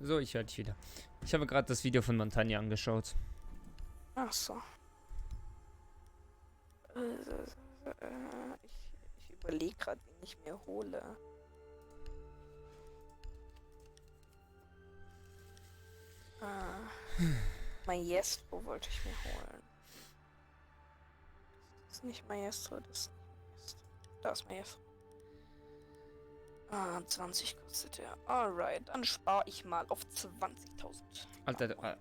So, ich höre dich wieder. Ich habe gerade das Video von Montagne angeschaut. Ach so. Ich überlege gerade, wen ich mir hole. Maestro wollte ich mir holen. Das ist nicht Maestro, das ist nicht Maestro. Da ist Maestro. 20 kostet er. Alright, dann spare ich mal auf 20.000. Alter,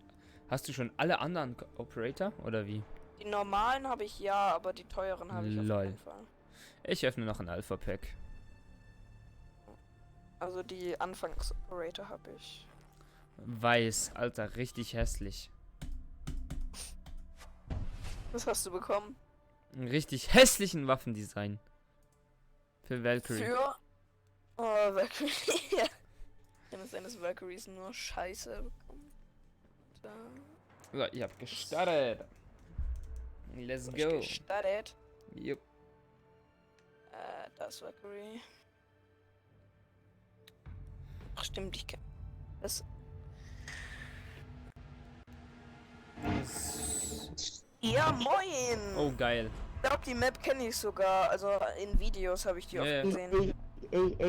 hast du schon alle anderen Operator oder wie? Die normalen habe ich ja, aber die teuren habe ich auf Lol. keinen Fall. Ich öffne noch ein Alpha-Pack. Also die Anfangs-Operator habe ich. Weiß, Alter, richtig hässlich. Was hast du bekommen? Einen richtig hässlichen Waffendesign. Für Valkyrie. Für... Oh, Valkyrie. Ja. Kann es sein, dass Valkyries nur Scheiße bekommen? So, ich hab gestartet. Let's go. Gestartet. Jupp. Das Valkyrie. Ach stimmt, ich kann... Das... Ja, moin! Oh, geil. Ich glaube, die Map kenne ich sogar. Also in Videos habe ich die oft gesehen. Ey,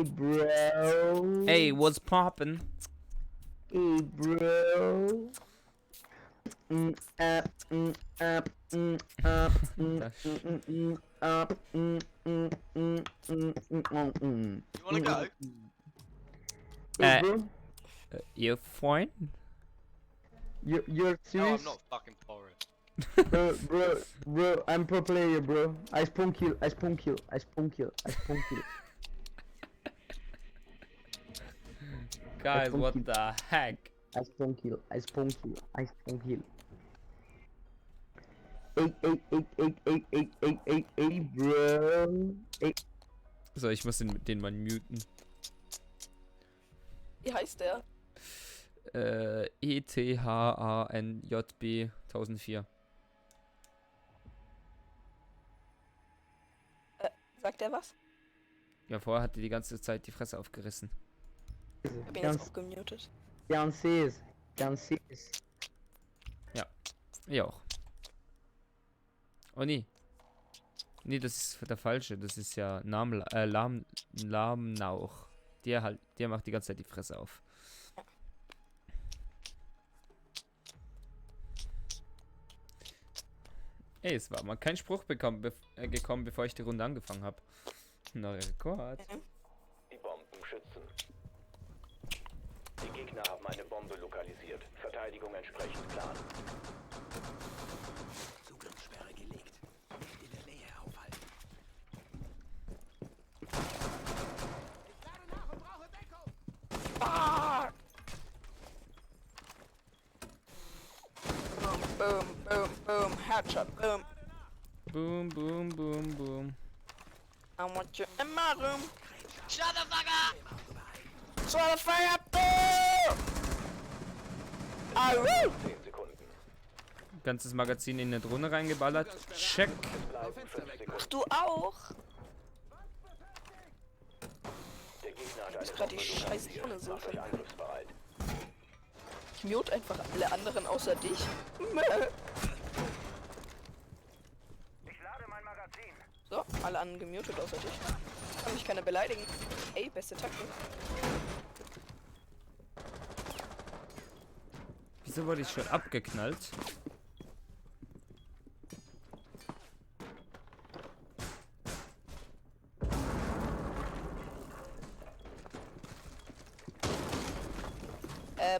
Bro. Hey, what's poppin'? Hey, bro. You wanna go? Hey, bro. Your friend? You're No, serious? I'm not fucking foreign. Bro, I'm pro player, bro. I spawn kill. Guys, what the heck? I spawn kill. Ey, bro. Ey. So, ich muss den mal muten. Wie heißt der? ETHANJB 1004. Sagt der was? Ja, vorher hat er die ganze Zeit die Fresse aufgerissen. Ich hab ihn jetzt aufgemutet. Can see. Ich auch. Oh nee. Nee, das ist der falsche. Das ist ja Lamnauch. Der macht die ganze Zeit die Fresse auf. Ey, es war mal kein Spruch gekommen, bevor ich die Runde angefangen habe. Neuer Rekord. Die Bomben schützen. Die Gegner haben eine Bombe lokalisiert. Verteidigung entsprechend Plan. Zugangssperre gelegt. Nicht in der Nähe aufhalten. Ich lade nach und brauche Deckung. Ah! Boom, boom, boom, Headshot, boom. Boom, boom, boom, boom. I want you in my room. Shut the fuck up! So the fire, boom! Ah, woo! 10 Sekunden. Ganzes Magazin in eine Drohne reingeballert. Check. Bleiben 5 Sekunden. Ach, du auch? Der Gegner hat eine Ist grad die Bombe scheiß lokalisiert. Sonne so Macht euch angriffsbereit. Ich mute einfach alle anderen außer dich. So, alle anderen gemutet außer dich. Kann mich keiner beleidigen. Ey, beste Taktik. Wieso wurde ich schon abgeknallt?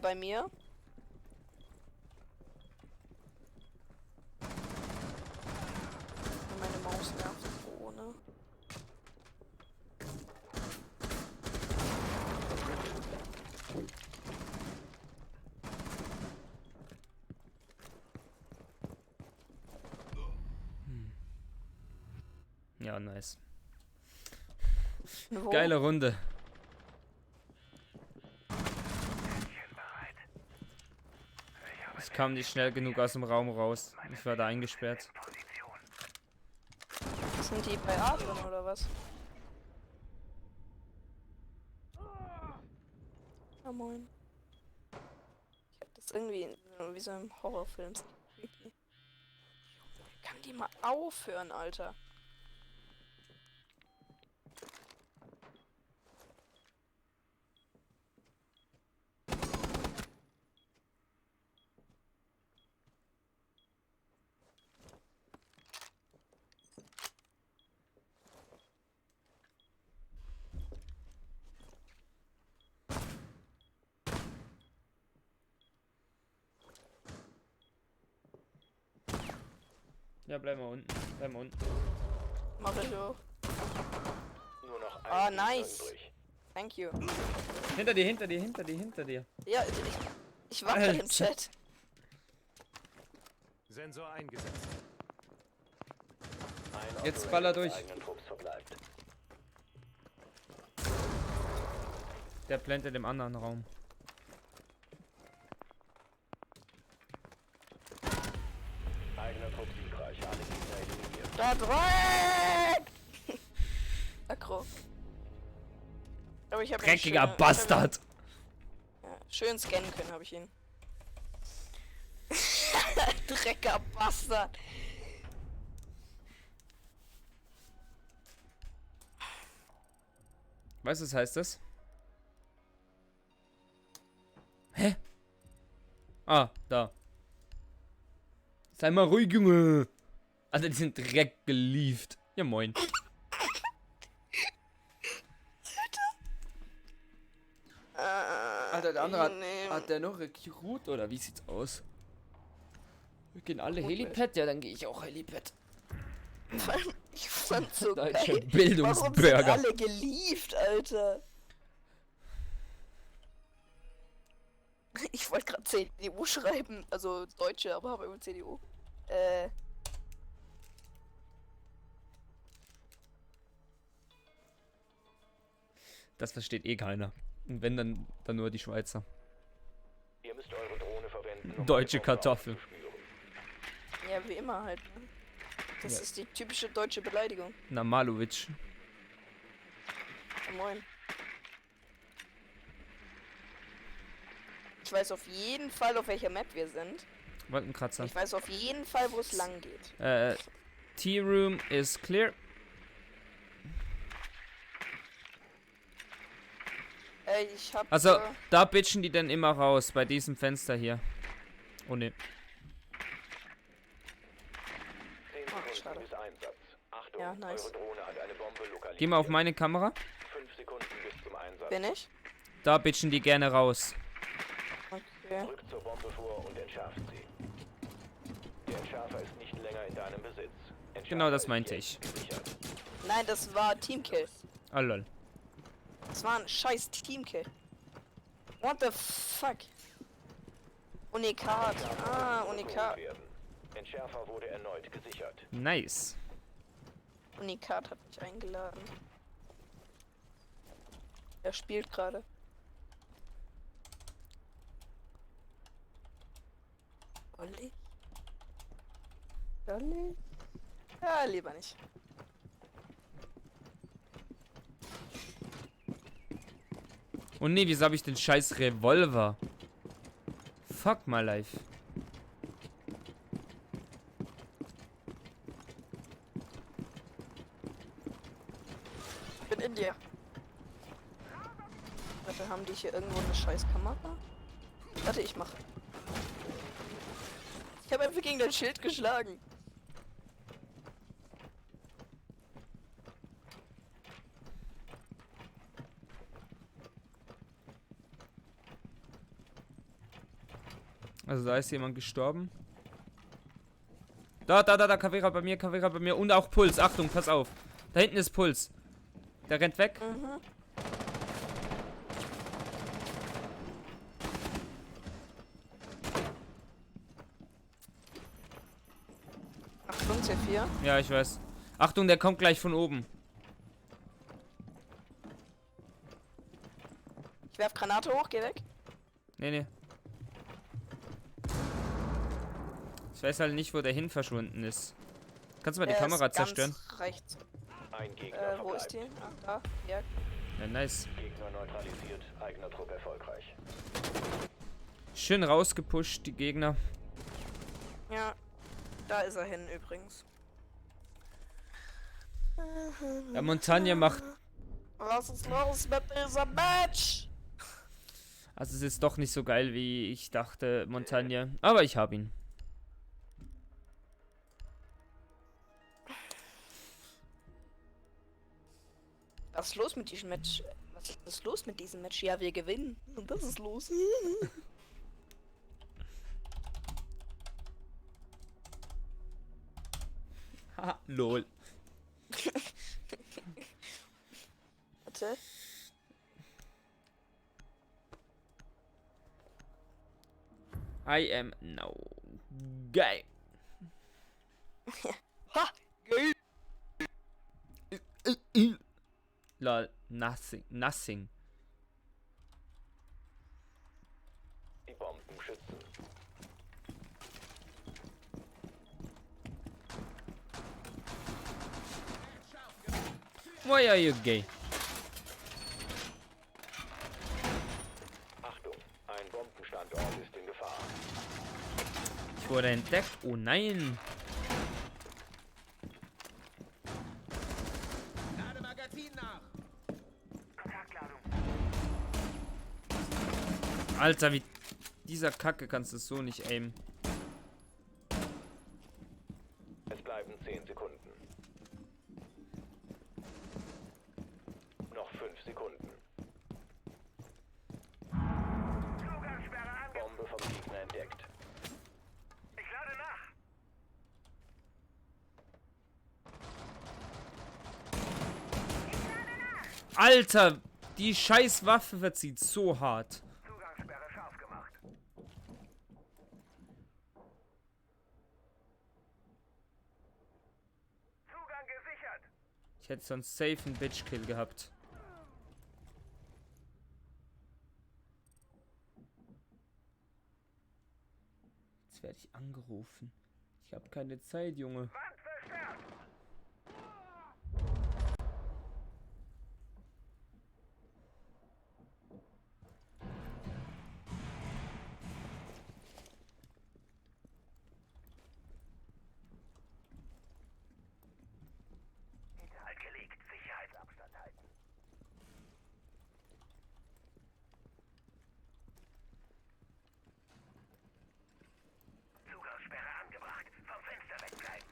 Bei mir. Meine Maus nervt ohne. Ja, nice. Wo? Geile Runde. Ich kam nicht schnell genug aus dem Raum raus. Ich war da eingesperrt. Sind die bei Adrian oder was? Ah, moin. Ich hab das irgendwie wie so im Horrorfilm. Creepy. Kann die mal aufhören, Alter? Ja, bleib mal unten. Bleib mal unten. Mach ich auch. Nur noch ein Ah, Gegner nice. übrig. Thank you. Hinter dir, hinter dir, hinter dir, hinter dir. Ja, ich war gerade im Alter. Chat. Sensor eingesetzt. Ein Jetzt Operator baller des durch. eigenen Trupps verbleibt. Der blendet im anderen Raum. Eigener Trupp siegreich. Alle Gegner eliminiert. Da Dreck! Aggro. Aber ich habe Dreckiger Bastard! Ja, schön scannen können habe ich ihn. Dreckiger Bastard. Weißt du, was heißt das? Hä? Ah, da. Sei mal ruhig, Junge. Alter, die sind direkt gelieft. Ja, moin. Alter, der andere hat der noch Recruit oder wie sieht's aus? Wir gehen alle Helipad? Ja, dann gehe ich auch Helipad. Ich fand so Deutscher geil. Warum sind Bildungsbürger. alle gelieft, Alter? Ich wollte gerade CDU schreiben, also Deutsche, aber habe immer CDU. Das versteht eh keiner. Und wenn, dann nur die Schweizer. Ihr müsst eure Drohne verwenden, um Deutsche eine Bombe Kartoffel. aufzuspüren. Ja, wie immer halt. Ne? Das Ja. ist die typische deutsche Beleidigung. Na, Malovic. Ja, moin. Ich weiß auf jeden Fall, auf welcher Map wir sind. Wolkenkratzer. Ich weiß auf jeden Fall, wo es lang geht. Tea-Room is clear. Ich hab. Also, da bitchen die dann immer raus, bei diesem Fenster hier. Oh ne. 10 Ach, Sekunden schade. bis Einsatz. Achtung, Ja, nice. eure Drohne hat eine Bombe lokalisiert. Geh mal auf meine Kamera. 5 Sekunden bis zum Einsatz. Bin ich? Da bitchen die gerne raus. Okay. Rückt zur Bombe vor und entschärft sie. Der Entschärfer ist nicht länger in deinem Besitz. Entschärfer Genau das ist meinte jetzt gesichert. Nein, das war Teamkill. Oh lol. Das war ein scheiß Teamkill. What the fuck? Unikat. Ah, Unikat. Werden. Entschärfer wurde erneut gesichert. Nice. Unikat hat mich eingeladen. Er spielt gerade. Olli? Olli? Ja, lieber nicht. Und nee, wieso habe ich den scheiß Revolver? Fuck my life. Ich bin in dir. Warte, haben die hier irgendwo eine scheiß Kamera? Warte, ich mach. Ich habe einfach gegen dein Schild geschlagen. Also da ist jemand gestorben. Da, Kavera bei mir und auch Puls. Achtung, pass auf. Da hinten ist Puls. Der rennt weg. Mhm. Achtung, C4. Ja, ich weiß. Achtung, der kommt gleich von oben. Ich werf Granate hoch, geh weg. Nee. Ich weiß halt nicht, wo der hin verschwunden ist. Kannst du mal die Der Kamera ist ganz zerstören? rechts. Ein Gegner Wo ist verbleibt. die? Ach, da. Ja. Ja, nice. Gegner neutralisiert. Eigener Trupp erfolgreich. Schön rausgepusht, die Gegner. Ja. Da ist er hin übrigens. Ja, Montagne macht... Was ist los mit dieser Match? Also es ist doch nicht so geil, wie ich dachte, Montagne. Aber ich habe ihn. Was ist los mit diesem Match? Was ist los mit diesem Match? Ja, wir gewinnen. Und das ist los. Ha, lol. Warte. I am now gay. Ha! Geil! Lol, nothing. Die Bomben schützen. Why are you gay? Achtung, ein Bombenstandort ist in Gefahr. Ich wurde entdeckt. Oh nein. Lade Magazin nach. Alter, wie... Dieser Kacke kannst du so nicht aimen. Es bleiben 10 Sekunden. Noch 5 Sekunden. Bombe vom Gegner entdeckt. Ich lade nach. Alter, die scheiß Waffe verzieht so hart. Zugangssperre scharf gemacht. Zugang gesichert. Ich hätte sonst safe einen Bitch-Kill gehabt. Jetzt werde ich angerufen. Ich habe keine Zeit, Junge. Wand verstärkt. Hinterhalt gelegt. Sicherheitsabstand halten. Zugangssperre angebracht. Vom Fenster wegbleiben.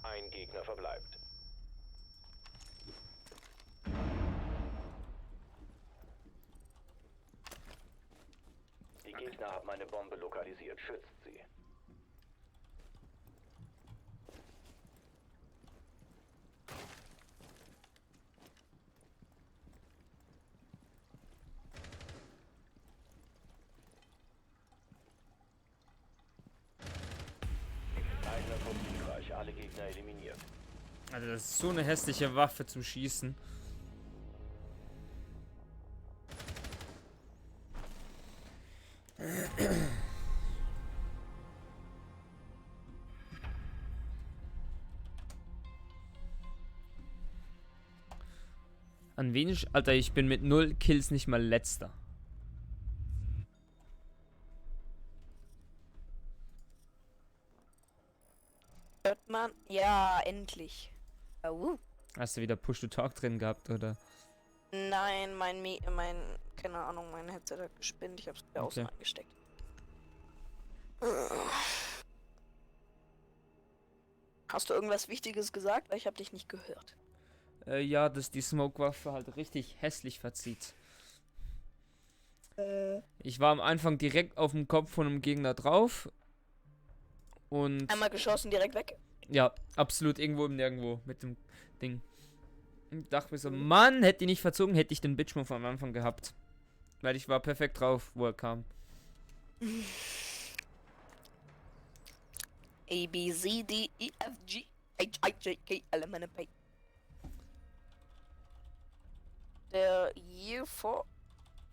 Ein Gegner verbleibt. Die Gegner haben eine Bombe lokalisiert. Schützt sie. Eigener Trupp siegreich. Alle Gegner eliminiert. Also das ist so eine hässliche Waffe zum Schießen. An wenig... Alter, ich bin mit 0 Kills nicht mal letzter. Hört man? Ja, endlich. Hast du wieder Push-to-Talk drin gehabt, oder? Nein, keine Ahnung, mein Headset hat gespinnt. Ich hab's wieder außen Okay. eingesteckt. Hast du irgendwas Wichtiges gesagt? Weil ich habe dich nicht gehört. Ja, dass die Smoke-Waffe halt richtig hässlich verzieht. Ich war am Anfang direkt auf dem Kopf von einem Gegner drauf. Und Einmal geschossen, direkt weg. ja, absolut irgendwo im Nirgendwo mit dem Ding. Und dachte mir so, Mann, hätte ich nicht verzogen, hätte ich den Bitchmove von Anfang gehabt. Weil ich war perfekt drauf, wo er kam. A, B, C, D, E, F, G, H, I, J, K, L, M, N, P. Der Year 4.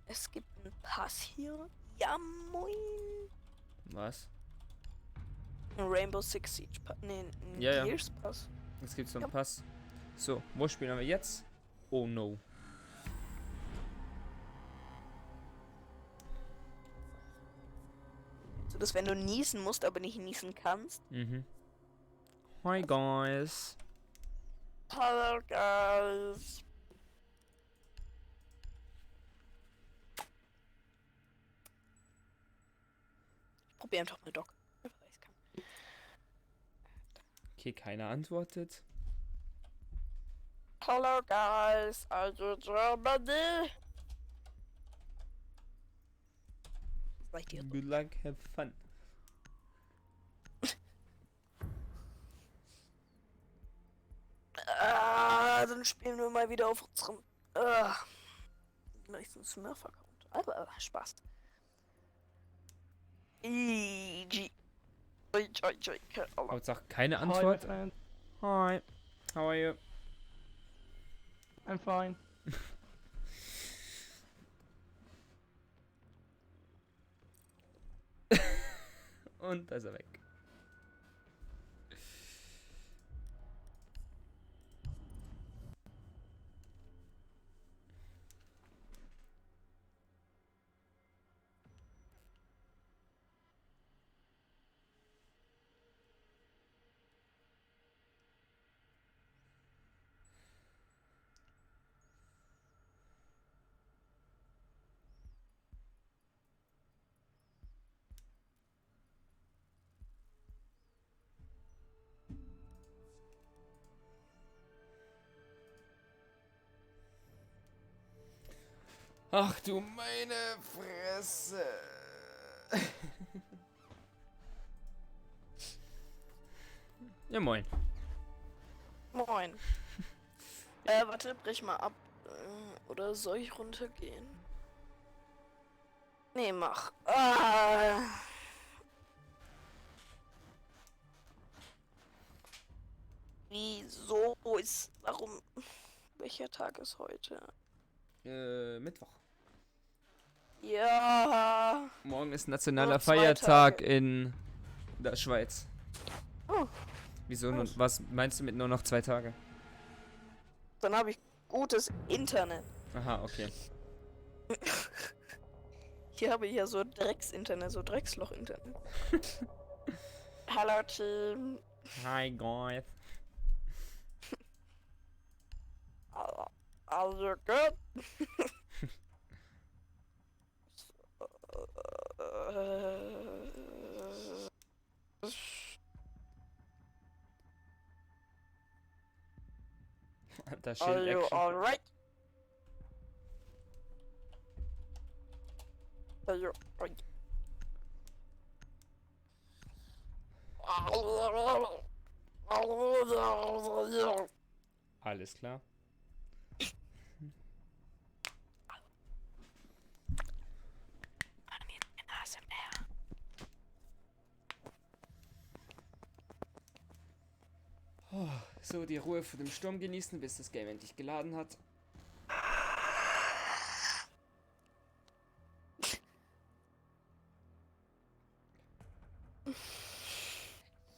Es gibt einen Pass hier. Ja, moin. Was? Ein Rainbow Six Siege Pass. Nee, ein Ja, ja. Gears Pass. Es gibt so einen Ja. Pass. So, wo spielen wir jetzt? Oh no. So, dass wenn du niesen musst, aber nicht niesen kannst. Mhm. Hi guys. Hello, guys. Ich probier einfach mal Doc. Einfach, weil ich's kann. Okay, keiner antwortet. Hello, guys. Also, Germany. Was reicht dir? Good luck, have fun. Dann spielen wir mal wieder auf unserem nächsten Smurf-Account. Aber Spaß. EG. Hauptsache keine Antwort. friend. Hi. How are you? I'm fine. Und da ist er weg. Ach du meine Fresse. Ja, moin. Moin. Warte, brech mal ab. Oder soll ich runtergehen? Nee, mach. Wieso ist. Warum? Welcher Tag ist heute? Mittwoch. Ja. Morgen ist nationaler Nur 2 Feiertag Tage. in der Schweiz. Oh, Wieso? Was? Was meinst du mit nur noch 2 Tage? dann habe ich gutes Internet. Aha, okay. Hier habe ich ja so Drecks-Internet, so Drecksloch-Internet. Hallo Team. Hi guys. Also gut. Da Are Schild you Action. alright? Are you alright? Alles klar. Oh, so, die Ruhe vor dem Sturm genießen, bis das Game endlich geladen hat.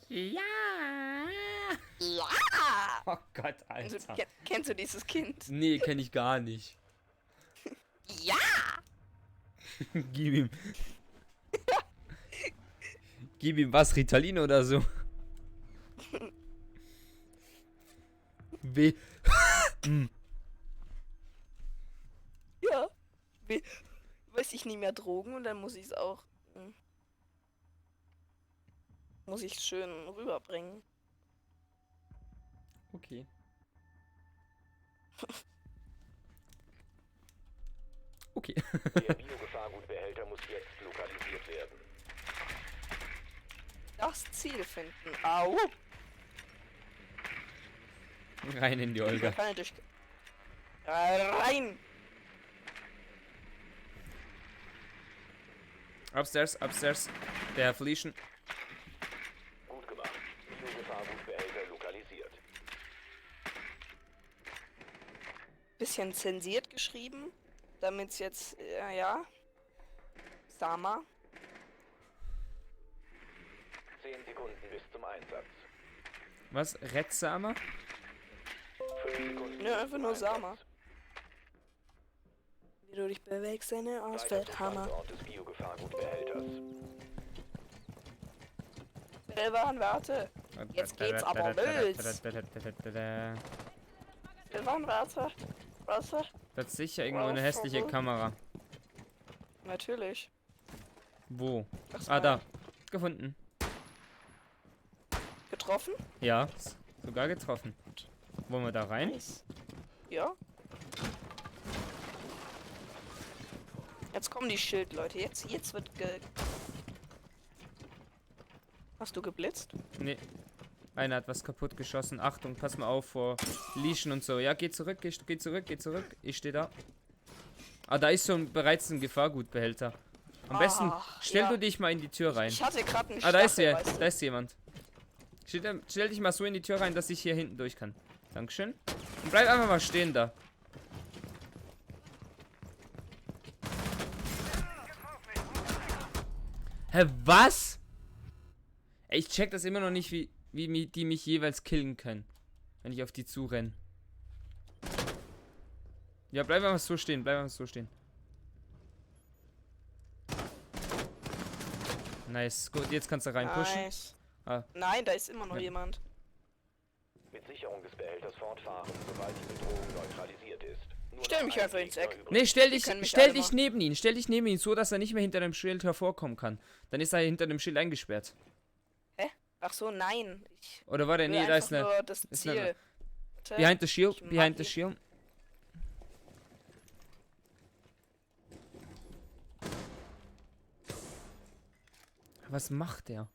Ja. Ja! Oh Gott, Also, Alter. kennst du dieses Kind? Nee, kenne ich gar nicht. Ja! Gib ihm. Gib ihm was, Ritalin oder so. Weh. Ja. Weiß ich nie mehr Drogen und dann muss ich es auch. Muss ich schön rüberbringen. Okay. Okay. Der Biogefahrgutbehälter muss jetzt lokalisiert werden. Das Ziel finden. Au! Rein in die Olga. Keine durch. Rein! Upstairs, upstairs. Der Felicia. Gut gemacht. Biogefahrgutbehälter lokalisiert. Bisschen zensiert geschrieben, damit es jetzt, ja. Sama. 10 Sekunden bis zum Einsatz. Was? Retzsamer? 5 Sekunden. Nö, einfach nur zum Sama. Einsatz. Wie du dich bewegst, eine Weiter zum Ausfeldhammer. Standort des Biogefahrgutbehälters. Silvan, warte. Jetzt geht's aber wild. Silvan, warte. Warte. Das ist sicher irgendwo eine hässliche Kamera. Natürlich. Wo? Ach, Ah, da. Gefunden. Getroffen? Ja, sogar getroffen. Wollen wir da rein? Nice. Ja. Jetzt kommen die Schildleute. Jetzt wird Hast du geblitzt? Nee. Einer hat was kaputt geschossen. Achtung, pass mal auf vor Leashen und so. Ja, geh zurück, geh zurück, geh zurück. Ich stehe da. Ah, da ist bereits ein Gefahrgutbehälter. Am besten stell ja. du dich mal in die Tür rein. Ich hatte gerade einen Ah, da ist Stachel, er. weißt du? Da ist jemand. Stell dich mal so in die Tür rein, dass ich hier hinten durch kann. Dankeschön. Und bleib einfach mal stehen da. Hä, was? Ey, ich check das immer noch nicht, wie die mich jeweils killen können. Wenn ich auf die zurenne. Ja, bleib einfach so stehen, bleib einfach so stehen. Nice, gut, jetzt kannst du reinpushen. Nice. Ah. Nein, da ist immer noch Ja. jemand. Mit Sicherung des Behälters fortfahren, sobald die Bedrohung neutralisiert ist. Nur Stell noch mich ein einfach ins Gegner Eck. übrig. Nee, Die können mich alle machen. neben ihn. Stell dich neben ihn, so dass er nicht mehr hinter dem Schild hervorkommen kann. Dann ist er hinter dem Schild eingesperrt. Ach so, nein. Ich Oder war der? will Nee, da ist einfach eine. nur das ist Ziel. eine- Warte. Behind the shield, Ich behind mag the shield. Was macht der?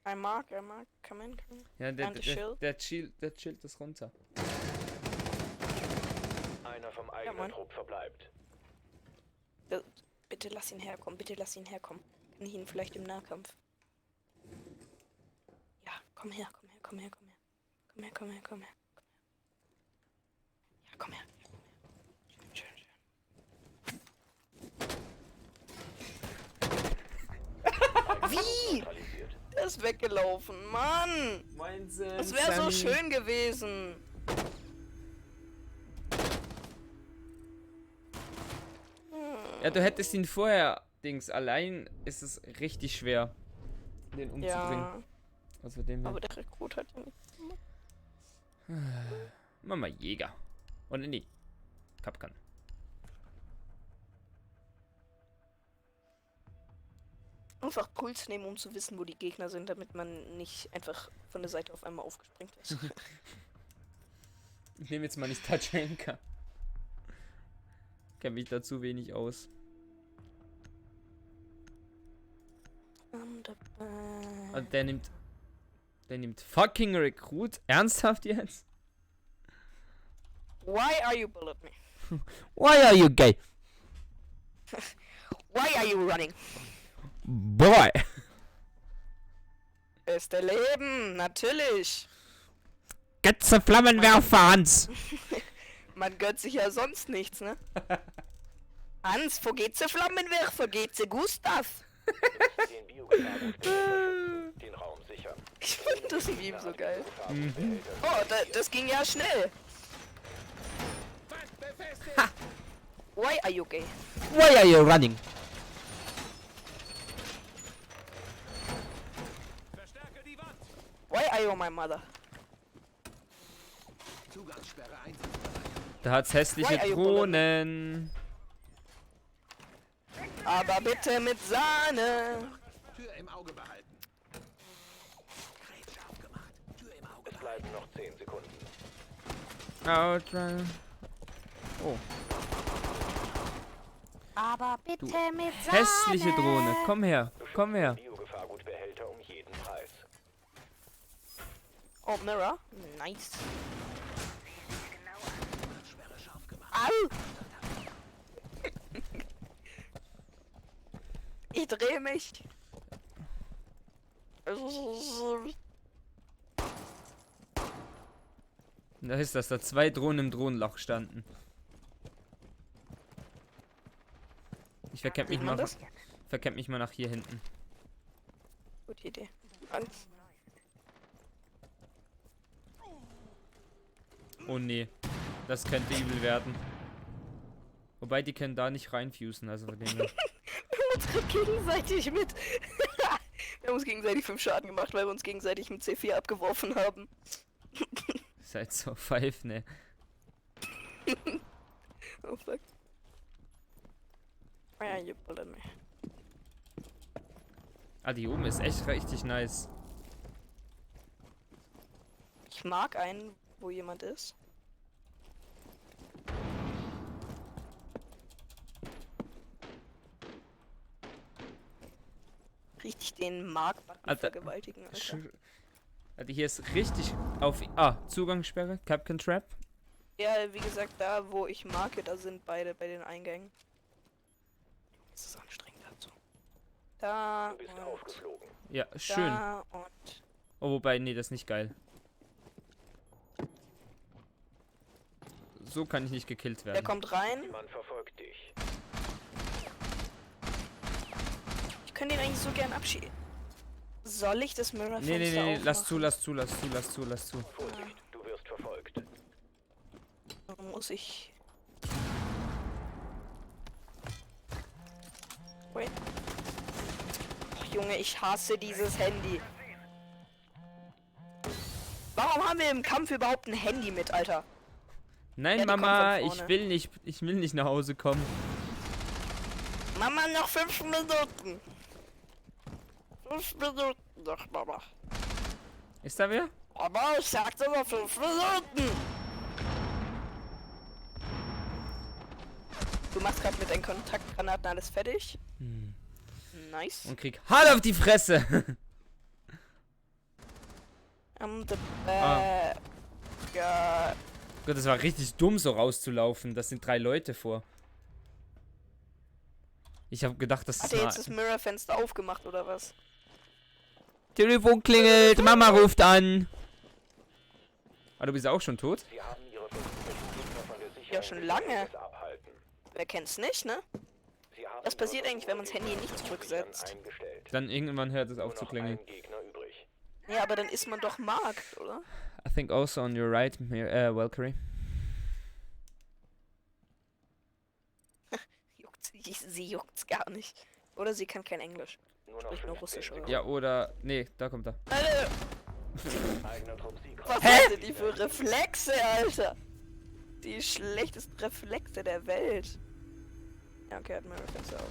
I mark, come in. Ja, Behind the shield? der chillt das runter. Einer vom Mann. eigenen Trupp verbleibt. Bitte lass ihn herkommen, Kann ich ihn vielleicht im Nahkampf? Ja, komm her. Komm her. Ja, komm her. Schön. Wie? Neutralisiert. Der ist weggelaufen, Mann! Wahnsinn. Das wäre so schön gewesen. Ja, du hättest ihn vorher, Dings, allein ist es richtig schwer, den umzubringen. Ja, Also dem her. aber der Rekrut hat ja nicht. Mama Jäger. Oder nee. Kapkan. Einfach Puls nehmen, um zu wissen, wo die Gegner sind, damit man nicht einfach von der Seite auf einmal aufgespringt ist. Ich nehme jetzt mal nicht Tatschenka. Kenn mich da zu wenig aus. Und der nimmt fucking Recruit. Ernsthaft jetzt? Why are you bullet me? Why are you gay? Why are you running? Boy. Beste Leben, natürlich. Getze Flammenwerfer, Hans. Man gönnt sich ja sonst nichts, ne? Hans, wo geht's der Flammenwerfer? Geht's der Gustav? Den Biogefahrgutbehälter schützen, den Raum sichern. Ich find das Meme so geil. Biogefahrgutbehälter Oh, das ging ja schnell. Fast befestigt. Why are you gay? Why are you running? Verstärke die Wand. Why are you my mother? Zugangssperre einsatzbereit. Da hat's hässliche Why are you Drohnen. Aber bitte mit Sahne. Tür im Auge behalten. Gerät scharf gemacht. Tür im Auge Es behalten. bleiben noch 10 Sekunden. Outrun. Oh. Aber bitte mit Sahne. Hässliche Drohne. Komm her. Komm her. Biogefahrgutbehälter um jeden Preis. Oh, Mirror. Nice. Au! Ich drehe mich. Da ist das, da 2 Drohnen im Drohnenloch standen. Ich verkämpf mich Sieht man mal, das? verkämpf mich mal nach hier hinten. Gute Idee. An. Oh nee. Das könnte übel werden. Wobei, die können da nicht reinfusen, also von dem her. Wir haben uns gerade gegenseitig mit. Wir haben uns gegenseitig 5 Schaden gemacht, weil wir uns gegenseitig mit C4 abgeworfen haben. Seid so pfeif, ne. Oh fuck. Ah ja, you ballern mich. Ah, die oben ist echt richtig nice. Ich mag einen, wo jemand ist. Richtig den Markbutton Alter. vergewaltigen, Alter. Also hier ist richtig auf... Zugangssperre, Capcan Trap. Ja, wie gesagt, da wo ich marke, da sind beide bei den Eingängen. Das ist anstrengend dazu. Da Du bist und aufgeflogen. Ja, schön. da und... Oh, wobei, nee, das ist nicht geil. So kann ich nicht gekillt Der werden. kommt rein. Man verfolgt dich. Ich könnte ihn eigentlich so gern abschieben. Soll ich das Mirror-Fenster Nee, lass aufmachen? lass zu. Vorsicht, du wirst verfolgt. Dann muss ich... Wait. Ach, Junge, ich hasse dieses Handy. Warum haben wir im Kampf überhaupt ein Handy mit, Alter? Nein, Ja, die kommt Mama, von ich vorne. will nicht nach Hause kommen. Mama, noch 5 Minuten. 5 Minuten noch, Mama. Ist da wer? Mama, ich sagte noch 5 Minuten. Du machst gerade mit deinen Kontaktgranaten alles fertig. Nice. Und krieg Hart auf die Fresse. The Ah. ja. Gott, das war richtig dumm, so rauszulaufen. Das sind 3 Leute vor. Ich habe gedacht, das Hat ist er jetzt das Mirror-Fenster aufgemacht oder was? Telefon klingelt, Mama ruft an. Ah, du bist auch schon tot? Sie haben ihre versuchten Gegner von der Sicherung Ja, schon des lange. Geländes abhalten. Wer kennt's nicht, ne? Sie haben Was passiert ihre eigentlich, wenn man das Handy nicht Versuche, zurücksetzt? eingestellt. Dann irgendwann hört es Nur auf zu noch klingeln. ein Gegner übrig. Ja, aber dann ist man doch Markt, oder? I think also on your right, Valkyrie. Sie juckt's gar nicht. Oder sie kann kein Englisch. Nur noch Spricht nur 15 Russisch, oder? Sekunden. Ja, oder... Nee, da kommt er. Alter, Eigener Trupp Sieg. was hatte die für Reflexe, Alter? Die schlechtesten Reflexe der Welt. Ja, okay, hat mir Reflexe auf.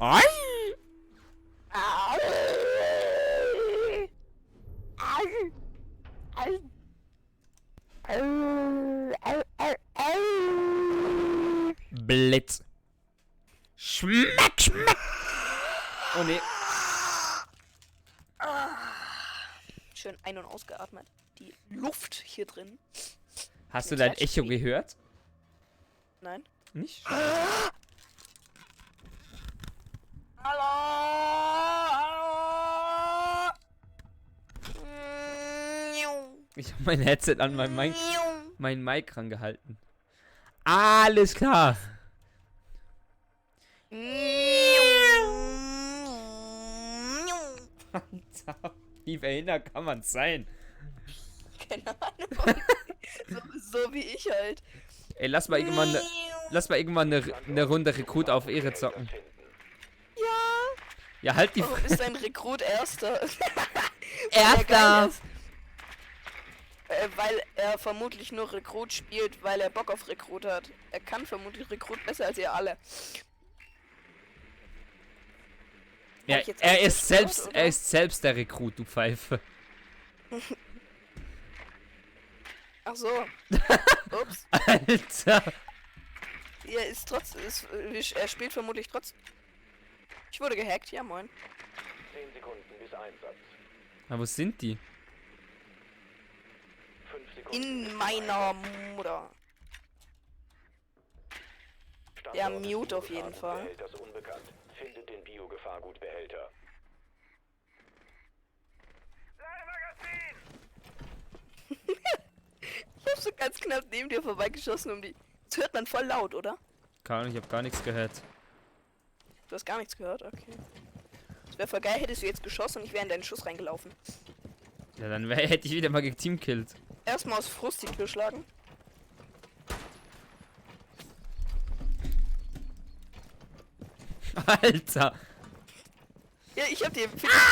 Ai! Blitz. Schmack, schmack. Oh nee. Schön ein- und ausgeatmet. Die Luft hier drin. Hast du dein Echo gehört? Nein. Nicht? Hallo! Ich habe mein Headset an mein Mic rangehalten. Alles klar. Wie behindert kann man sein? Keine Ahnung. so wie ich halt. Ey, lass mal irgendwann eine Runde Rekrut auf Ehre zocken. Ja. Ja, halt die Warum ist ein Rekrut Erster? Erster! Weil er vermutlich nur Rekrut spielt, weil er Bock auf Rekrut hat. Er kann vermutlich Rekrut besser als ihr alle. Ja, Hab ich jetzt er alles ist gehört, selbst, oder? er ist selbst der Rekrut, du Pfeife. Ach so. Ups. Alter. er ist trotzdem. Er spielt vermutlich trotzdem. Ich wurde gehackt, ja moin. 10 Sekunden bis Einsatz. Aber wo sind die? 5 Sekunden. In bis meiner zum Einsatz. Mutter. Standort Ja, des Mute auf jeden Fall. Biogefahrgutbehälters unbekannt. Findet den Biogefahrgutbehälter. Ich hab so ganz knapp neben dir vorbeigeschossen um die. Das hört man voll laut, oder? Keine Ahnung, ich habe gar nichts gehört. Du hast gar nichts gehört, okay. Das wäre voll geil, hättest du jetzt geschossen und ich wäre in deinen Schuss reingelaufen. Ja, dann hätte ich wieder mal geteamkillt. Erstmal aus Frust die Tür schlagen. Alter! Ja, ich hab die Empfindlichkeit.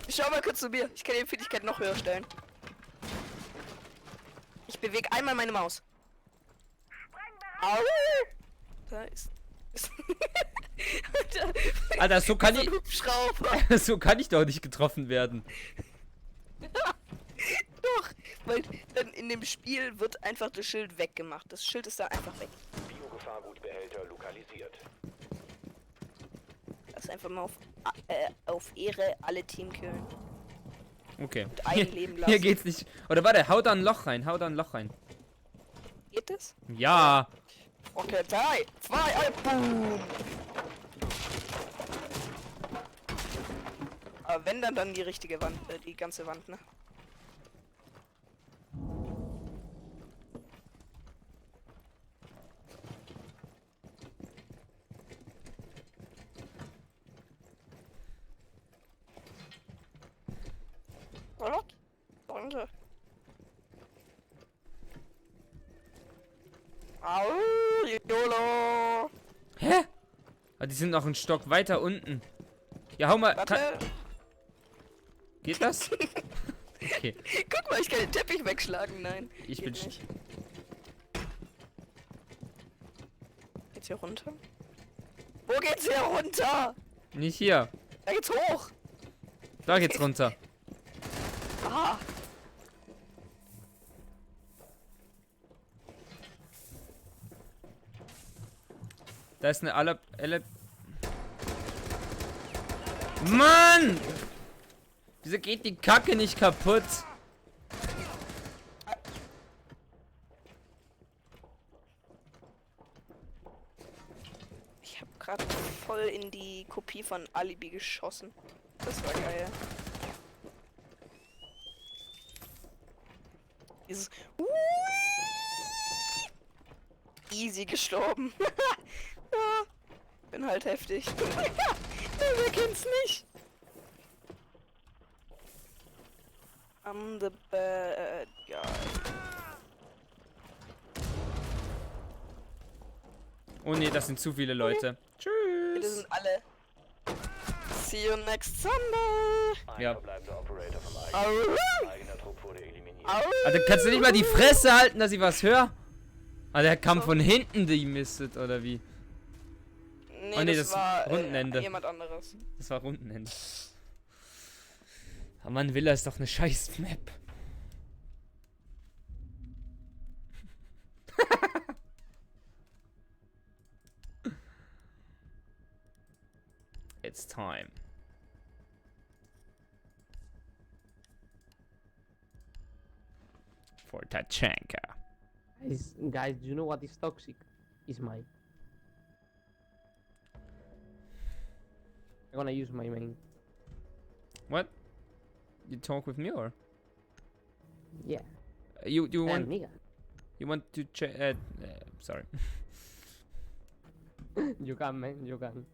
Schau mal kurz zu mir. Ich kann die Empfindlichkeit noch höher stellen. Ich bewege einmal meine Maus. Au! Da ist. Alter, so kann so ich. ein Hubschrauber. So kann ich doch nicht getroffen werden. Doch, weil dann in dem Spiel wird einfach das Schild weggemacht. Das Schild ist da einfach weg. Biogefahrgutbehälter lokalisiert. Lass einfach mal auf Ehre alle Team killen. Okay. Und ein Leben lassen. Hier geht's nicht. Oder warte, hau da ein Loch rein, hau da ein Loch rein. Geht das? Ja! Okay, 3, 2, 1, boom! Aber wenn dann die richtige Wand, die ganze Wand, ne? Was? Danke. Au, YOLO! Hä? Ah, die sind noch einen Stock weiter unten. Ja, hau mal. Warte, Geht das? Okay. guck mal, ich kann den Teppich wegschlagen. Nein, Ich geht bin. nicht. Geht's hier runter? Wo geht's hier runter? Nicht hier. Da geht's hoch! Da geht's runter. Ah! Da ist eine Mann! Wieso geht die Kacke nicht kaputt? Ich hab gerade voll in die Kopie von Alibi geschossen. Das war geil. Dieses easy gestorben. Ja, bin halt heftig. Wer kennt's nicht? I'm the bad guy. Oh ne, das sind zu viele Leute. Wir Tschüss. sind alle. See you next Sunday. Ein Ja. verbleibender Operator vom Au. eigener Trupp wurde eliminiert. Au. Alter, kannst du nicht mal die Fresse halten, dass ich was höre? Ah, der kam von hinten, die Mistet, oder wie? Nee, Oh nee, das das war Rundenende. jemand anderes. Das war Rundenende. Aber Mann, Villa ist doch eine scheiß Map. It's time. For Tachanka. Guys, do you know what is toxic? Is mine. I'm gonna use my main. What? You talk with me or? Yeah. You And want nigga. you want to check? Sorry. You can, man. You can.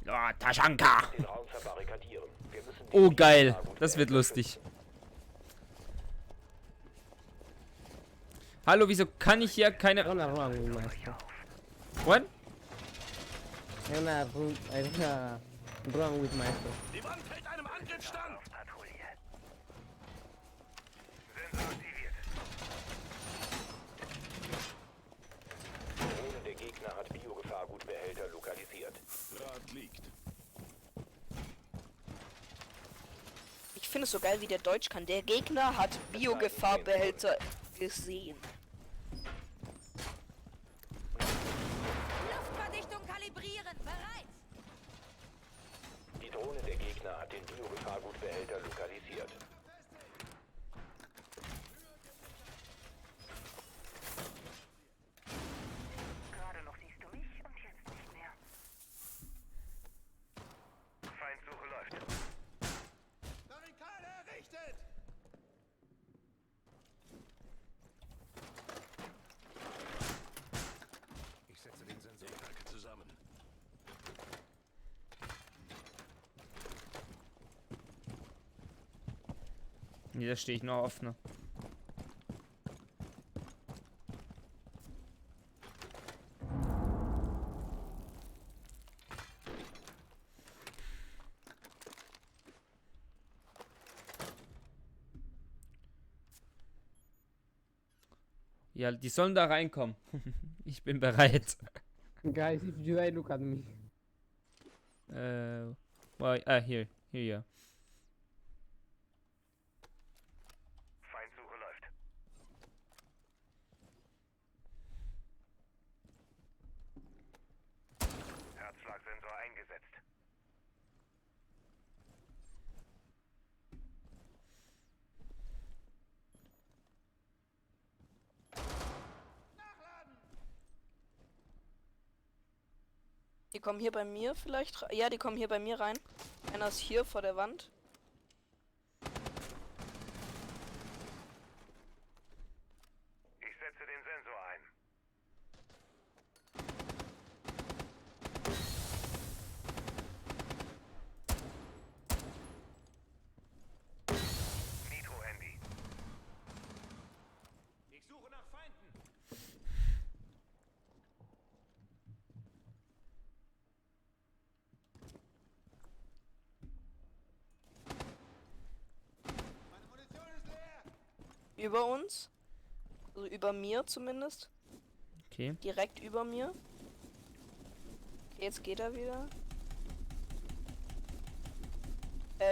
Oh, Taschanka! Den Raum verbarrikadieren. Wir müssen die Oh geil, Biogefahrgutbehälter das wird schützen. lustig. Hallo, wieso kann ich hier I'm keine... gonna run with my stuff. What? I'm gonna run with my stuff. Die Wand hält einem Angriff stand. finde es so geil, wie der Deutsch kann. Der Gegner hat Biogefahrbehälter gesehen. Luftverdichtung kalibrieren. Bereit. Die Drohne der Gegner hat den Biogefahrgutbehälter lokalisiert. Gerade noch siehst du mich und jetzt nicht mehr. Feindsuche läuft. Barrikade errichtet! Ich setze den Sensor. Zusammen. Nee, da stehe ich noch offener. Ja, die sollen da reinkommen. Ich bin bereit. Guys, if you die, look at me. Hier, ja. Feindsuche läuft. Herzschlagsensor eingesetzt. Die kommen hier bei mir vielleicht rein. Ja, die kommen hier bei mir rein. Einer ist hier vor der Wand. Ich setze den Sensor ein. Nitro-Handy. Ich suche nach Feinden. Meine Munition ist leer. Über uns. Also über mir zumindest. Okay. Direkt über mir. Okay, jetzt geht er wieder.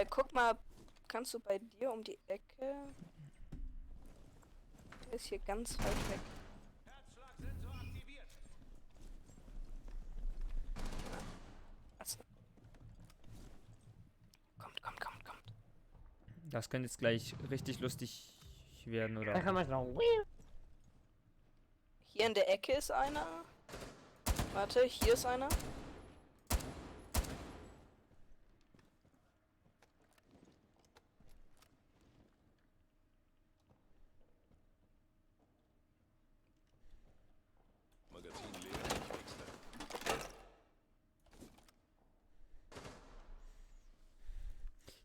Guck mal. Kannst du bei dir um die Ecke? Der ist hier ganz weit weg. Herzschlagsensor aktiviert. Also. Kommt. Das kann jetzt gleich richtig lustig werden, Da oder? kann man schon. Hier in der Ecke ist einer. Warte, hier ist einer. Magazin leer. Ich wechsle.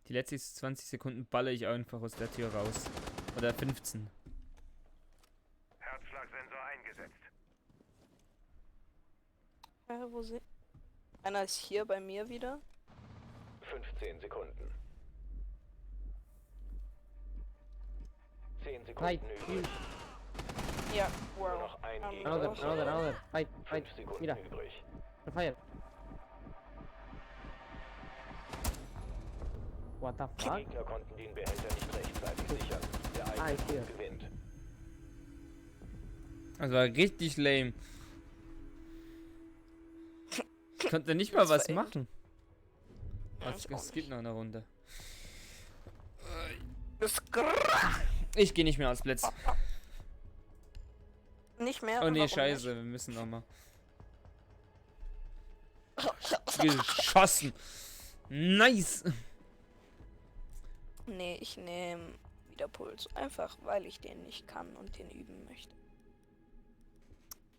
Die letzten 20 Sekunden baller ich einfach aus der Tür raus. Oder 15. Herzschlagsensor eingesetzt. Wo sind? Einer ist hier bei mir wieder. 15 Sekunden. 10 Right, Sekunden übrig. Ja, Nur wow. noch ein Gegner. Another. Fight. 5 Sekunden Mira, übrig. fire. What the Die fuck? Gegner konnten den Behälter nicht rechtzeitig sichern. Der Ah, eigene ich sehe. Team gewinnt. Das war richtig lame. Ich konnte nicht mal Das war was echt- machen. Ja, Was, ich auch es gibt noch eine Runde. Ich gehe nicht mehr als Blitz. Nicht mehr. Oh nee, Warum scheiße, wir müssen noch mal. Geschossen. Nice. nicht? Nee, ich nehme wieder Puls. Einfach, weil ich den nicht kann und den üben möchte.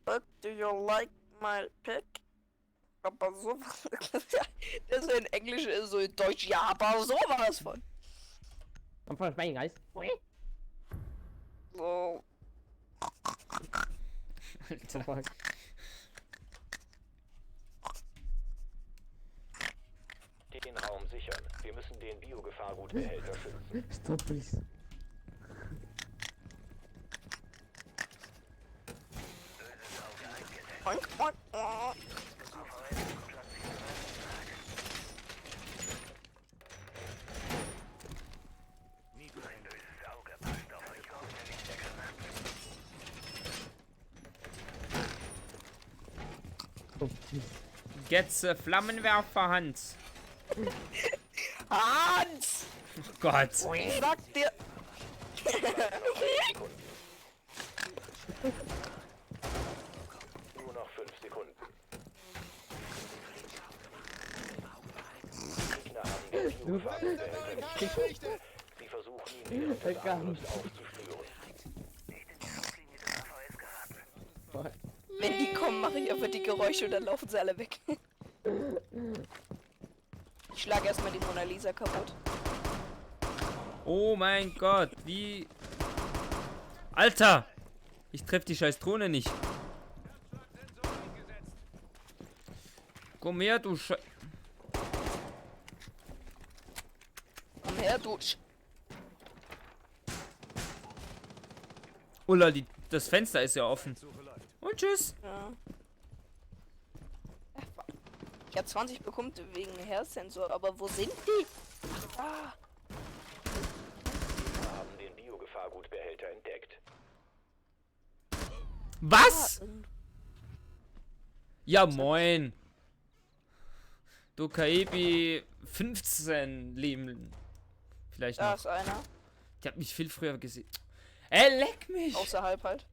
But do you like my pick? Aber sowas. Das ist in Englisch, ist so in Deutsch. Ja, aber sowas von. I'm from Spain, guys. So. Alter. Fuck. Den Raum sichern. Wir müssen den Biogefahrgutbehälter schützen. Stop, please. Oink, oink, oink. Getze Flammenwerfer Hans. Hans! Oh Gott. Ich sag dir. Nur noch 5 Sekunden. Gegner haben den Biogefahrensbehälter nicht. Sie versuchen ihn während des Angriffs aufzuspüren. Wenn die kommen, mache ich einfach die Geräusche und dann laufen sie alle weg. Ich schlage erstmal die Mona Lisa kaputt. Oh mein Gott, wie... Alter! Ich treffe die scheiß Drohne nicht. Komm her, du Scheiß... Komm her, du. Ulla, das Fenster ist ja offen. Und tschüss. Ja. Ich habe 20 bekommen wegen Herzsensor, aber wo sind die? Ah, Wir haben den Biogefahrgutbehälter entdeckt. Was? ah, Ja, moin. Du Kaibi 15 Leben. Vielleicht da noch. ist einer. Ich hab mich viel früher gesehen. Ey, leck mich! Außerhalb halt.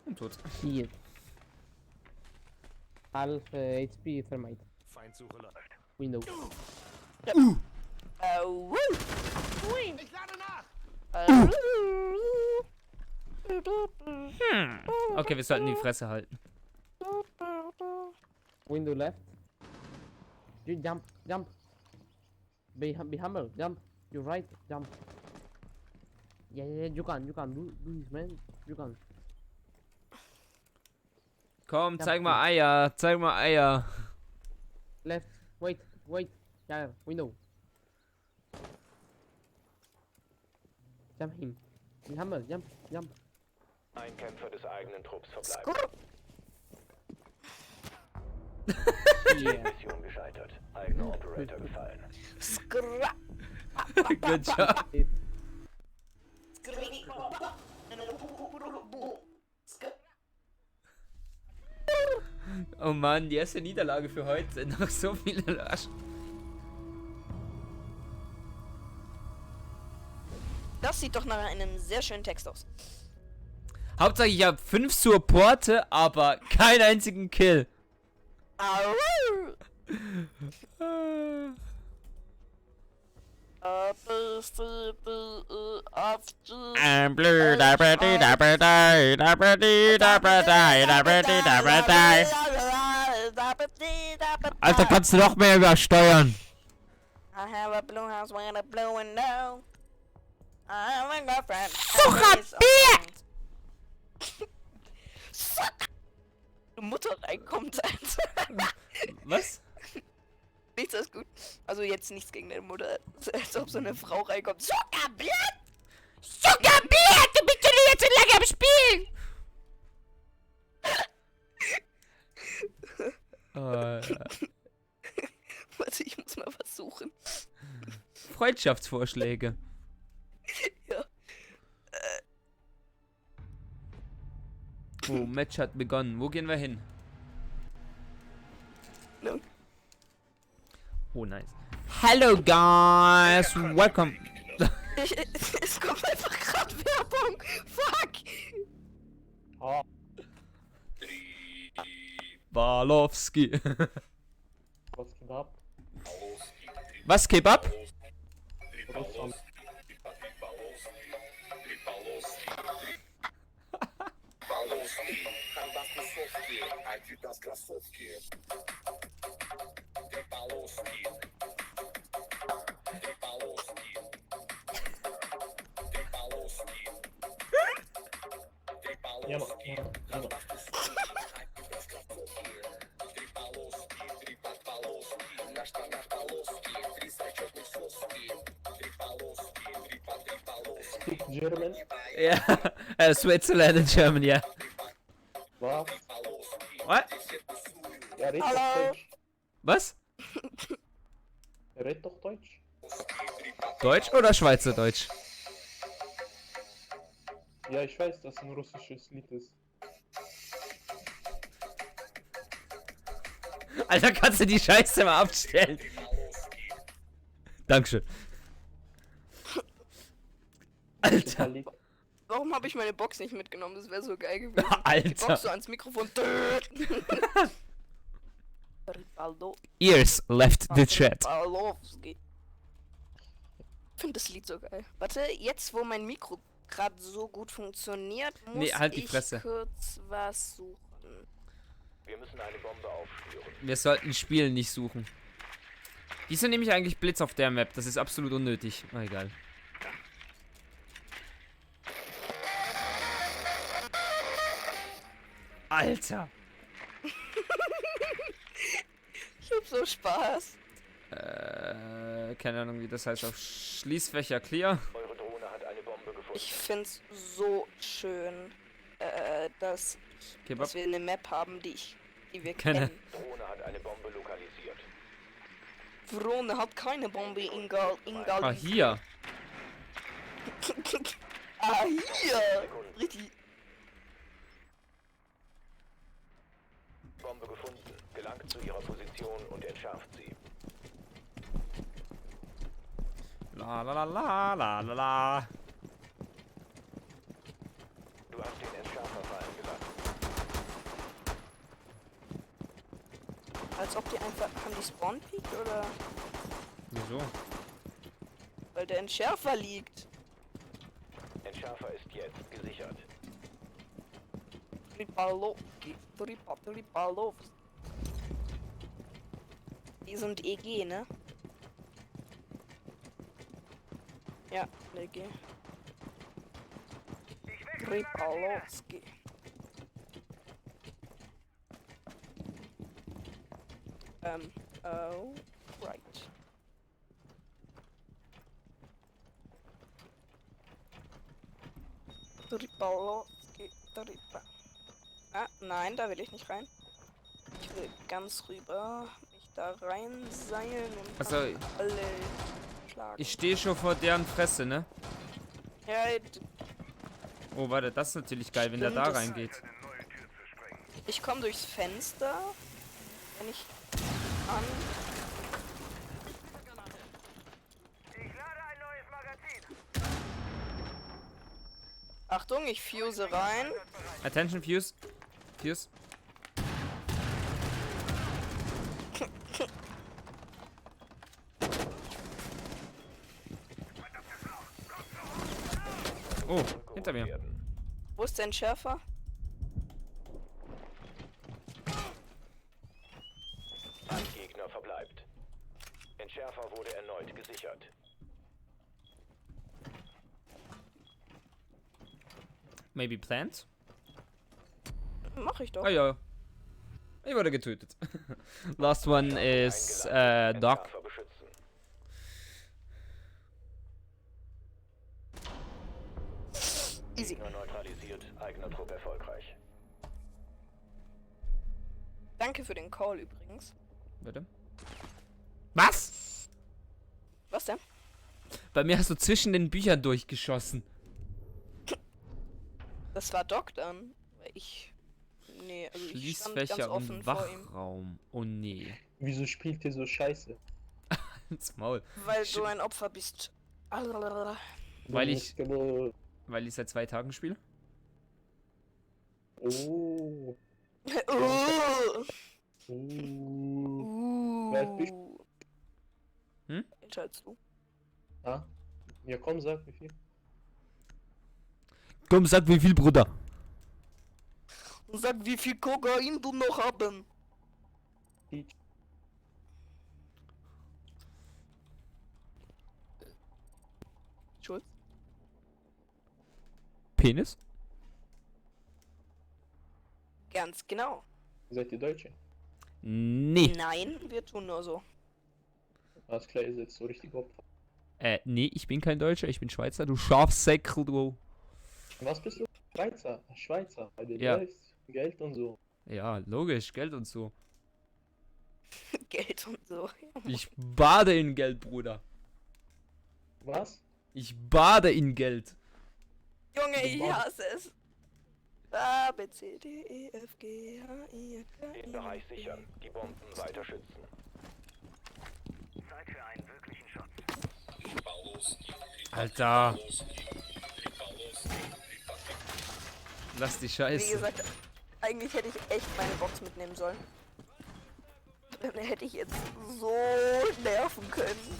Und tot. Hier. Half HP Thermite. Feindsuche läuft. Window. Wuh. Ich lade nach! Okay, wir sollten die Fresse halten. Window left. You jump, jump. Be humble, jump. You're right, jump. Yeah, you can do this, man. You can. Komm, zeig mal Eier, zeig mal Eier. Left, wait. Yeah, window. Jump him. Be humble, jump. Ein Kämpfer des eigenen Trupps verbleibt. Yeah. Mission gescheitert. Eigener Operator gefallen. Skra. Good job. Oh Mann, die erste Niederlage für heute. Noch so viele Lasch. Das sieht doch nach einem sehr schönen Text aus. Hauptsache ich habe 5 Supporte, aber keinen einzigen Kill. Au. I'm blue, da ba dee da ba die, da ba dee da ba die, da ba dee da ba die. Alter, kannst du noch mehr übersteuern? I have a blue house with a blue window. I have a girlfriend. Du Mutter reinkommt. Was? Nichts ist gut. Also jetzt nichts gegen deine Mutter. Als ob so eine Frau reinkommt. Zuckerbier! Zuckerbier, du bist doch jetzt so lange am Spielen. Warte, ich muss mal was suchen. Freundschaftsvorschläge. Ja. Oh, Match hat begonnen. Wo gehen wir hin? No. Oh, nice. Hello, guys. Welcome. Es kommt einfach gerade Werbung. Fuck. Balowski. What's up? Was, Kebab? Speak German. Yeah, Switzerland and Germany, yeah. Was? What? Ja, red Hallo. doch Deutsch. Was? Red doch Deutsch. Deutsch oder Schweizerdeutsch? Ja, ich weiß, dass ein russisches Lied ist. Alter, kannst du die Scheiße mal abstellen? Dankeschön. Alter. Super Lied. Warum habe ich meine Box nicht mitgenommen? Das wäre so geil gewesen. Die Alter. Box so ans Mikrofon. Ripaldo. Ears left the chat. Ripalowski. Ich finde das Lied so geil. Warte, jetzt wo mein Mikro gerade so gut funktioniert, muss Nee, halt die ich Fresse. kurz was suchen. Wir müssen eine Bombe aufspüren. Wir sollten Spielen nicht suchen. Die sind nämlich eigentlich Blitz auf der Map. Das ist absolut unnötig. Oh, egal. Alter. Ich hab so Spaß. Keine Ahnung, wie das heißt auf Schließfächer clear. Eure Drohne hat eine Bombe gefunden. Ich find's so schön, dass Kebab. wir eine Map haben, die wir Keine. kennen. Drohne hat eine Bombe lokalisiert. Vrone hat keine Bombe in Gal. Ah, hier. Ah, hier! Richtig. Bombe gefunden. Gelangt zu ihrer Position und entschärft sie. La la la la la la la. Du hast den Entschärfer fallen gelassen. Als ob die einfach. Haben die Spawn peaked oder? Wieso? Weil der Entschärfer liegt. Entschärfer ist jetzt gesichert. Ripalowski. Ripalowski. Die sind EG, ne? Ja, EG. Ripalowski. Oh, right. Ripalowski. Ah, nein, da will ich nicht rein. Ich will ganz rüber mich da reinseilen und Also, alle schlagen. ich stehe schon vor deren Fresse, ne? Ja, Oh, warte, das ist natürlich geil, wenn der Stimmt, da das- reingeht. ich komme durchs Fenster. Wenn ich an. Ich lade ein neues Magazin. Achtung, ich fuse rein. Attention, Fuse. Fuse. Oh, hinter mir. Werden. Wo ist der Entschärfer? Ein Gegner verbleibt. Entschärfer wurde erneut gesichert. Maybe plant? Mach ich doch. Ah ja. Ich wurde getötet. Last one is Eingeleitet. Doc. Entschärfer beschützen. Easy. Gegner neutralisiert. Eigener Trupp erfolgreich. Danke für den Call übrigens. Bitte. Was? Was denn? Bei mir hast du zwischen den Büchern durchgeschossen. Das war Doc dann. Weil ich. Nee, also ich stand ganz Schließfächer offen und vor ihm. Wachraum. Oh nee. Wieso spielt ihr so scheiße? Ins Maul. Weil du ein Opfer bist. Allalala. Weil ich- Oh. Weil ich seit 2 Tagen spiele? Oh. Oh. Wie alt bist Hm? Älter als du. Ah. Ja, komm, sag wie viel. Komm, sag wie viel, Bruder. Und sag, wie viel Kokain du noch haben. Schulz? Penis? Ganz genau. Seid ihr Deutsche? Nee. Nein, wir tun nur so. Alles klar, ihr seid so richtig Opfer. Nee, ich bin kein Deutscher, ich bin Schweizer, du Schafsäckel, du. Was bist du? Schweizer. Schweizer. Weil du Ja. weißt, Geld und so. Ja, logisch, Geld und so. Geld und so. Ich bade in Geld, Bruder. Was? Ich bade in Geld. Junge, Du ich Bob. hasse es. A, B, C, D, E, F, G, H, I, K, Den I, Bereich sichern. Die Bomben weiter schützen. Alter. Lass die Wie Scheiße. gesagt, eigentlich hätte ich echt meine Box mitnehmen sollen. Dann hätte ich jetzt so nerven können.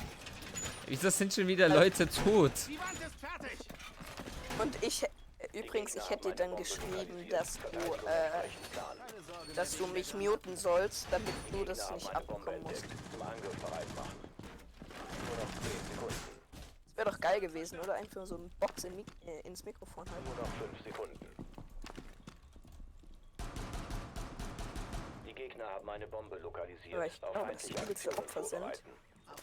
Wieso sind schon wieder Leute tot? Die Wand ist fertig. Und ich, übrigens, ich hätte dir dann geschrieben, dass du mich muten sollst, damit du das nicht abbekommen musst. Zum Angriff bereit machen. Nur noch 10 Sekunden. Das wäre doch geil gewesen, oder? Einfach so eine Box ins Mikrofon halten. Nur noch 5 Sekunden. Die Gegner haben eine Bombe lokalisiert. Aber ich Auf glaube, dass die feindliche übelste Aktionen Opfer sind. vorbereiten.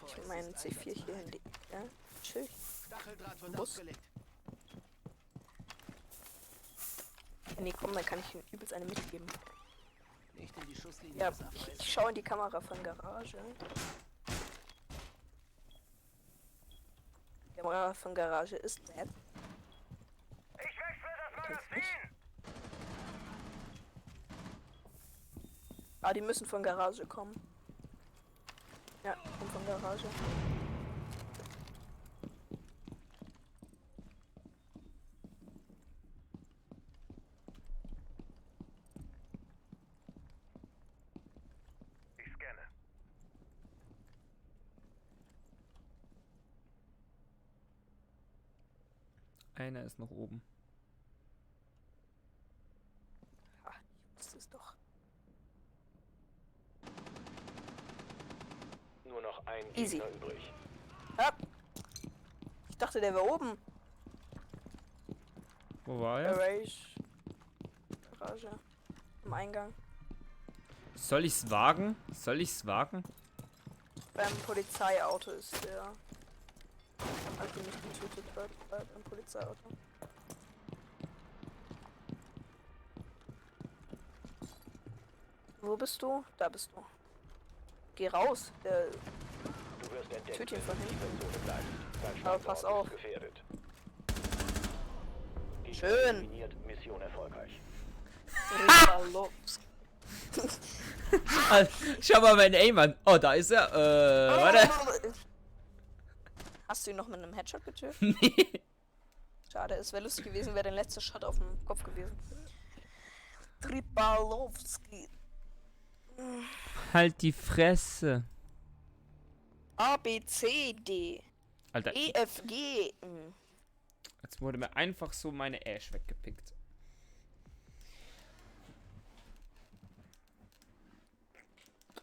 Ich meinen C4 hier hinlegen. Ja, chill. Stacheldraht wird Bus. aufgelegt. Nee, komm, dann kann ich ihm übelst eine mitgeben. Nicht in die Schusslinie Ja, des Abweis. ich schaue in die Kamera von Garage. Die Kamera von Garage ist nett. Ich wechsle das Magazin! Ah, die müssen von Garage kommen. Ja, kommen von Garage. Ich scanne. Einer ist noch oben. Ah, ich wusste es doch. Nur noch ein Easy. Gegner übrig. Ah. Ich dachte, der wäre oben. Wo war er? Garage. Garage. Am Eingang. Soll ich's wagen? Soll ich's wagen? Beim Polizeiauto ist der. Also nicht getötet wird, beim Polizeiauto. Wo bist du? Da bist du. Geh raus. Der Du wirst entdeckt, Töt ihn wenn von du in hinten. dieser Zone bleibst. Dein Aber pass Standort auf. ist gefährdet. Die Schön. eliminiert, Mission erfolgreich. Ripalowski. Schau mal meinen Aim an. Oh, da ist er. Warte. Hast du ihn noch mit einem Headshot getötet? Nee. Schade, es wäre lustig gewesen, wäre dein letzter Shot auf dem Kopf gewesen. Tripalowski. Halt die Fresse. A, B, C, D. Alter, E, F, G. jetzt wurde mir einfach so meine Ash weggepickt.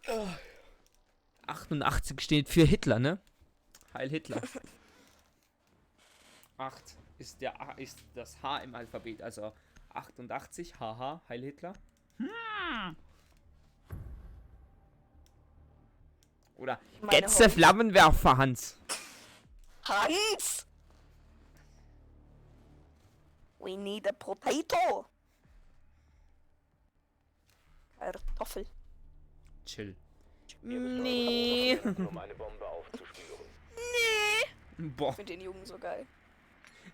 Oh. 88 steht für Hitler, ne? Heil Hitler. 8 ist das H im Alphabet, also 88, haha, Heil Hitler. Oder Meine Getze Hobby- Flammenwerfer, Hans. Hans! We need a potato. Kartoffel. Chill. Ihr müsst Nee. eure Kraft um eine Bombe aufzuspüren. Boah, Ich finde den Jungen so geil.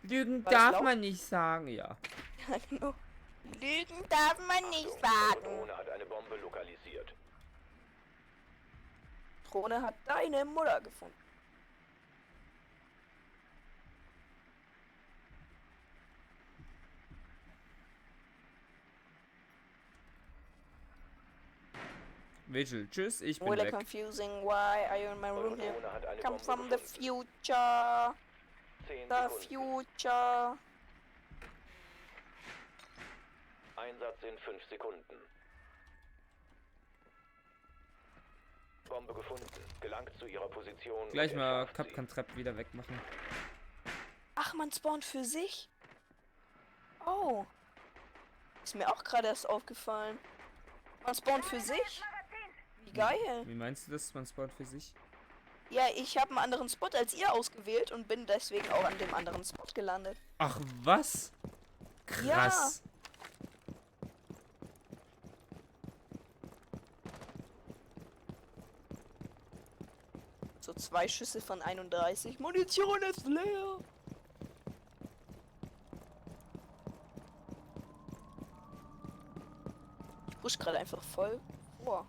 Lügen War das darf laut? man nicht sagen, ja. Ja, genau. Lügen darf man nicht Eure sagen. Drohne hat eine Bombe lokalisiert. Drohne hat deine Mutter gefunden. Vigil, tschüss, ich bin Really weg. confusing. Why are you in my Eure room here? Drohne hat eine Come Bombe from the gefunden. future. 10 The Sekunden. future. Einsatz in 5 Sekunden. Bombe gefunden. Gelangt zu ihrer Position. Gleich und mal entschärft sie. Capcan Trap wieder wegmachen. Ach, man spawnt für sich? Oh. Ist mir auch gerade erst aufgefallen. Man spawnt für sich? Wie geil. Wie meinst du das, man spawnt für sich? Ja, ich habe einen anderen Spot als ihr ausgewählt und bin deswegen auch an dem anderen Spot gelandet. Ach, was? Krass. So 2 Schüsse von 31. Munition ist leer. pusht gerade einfach voll vor.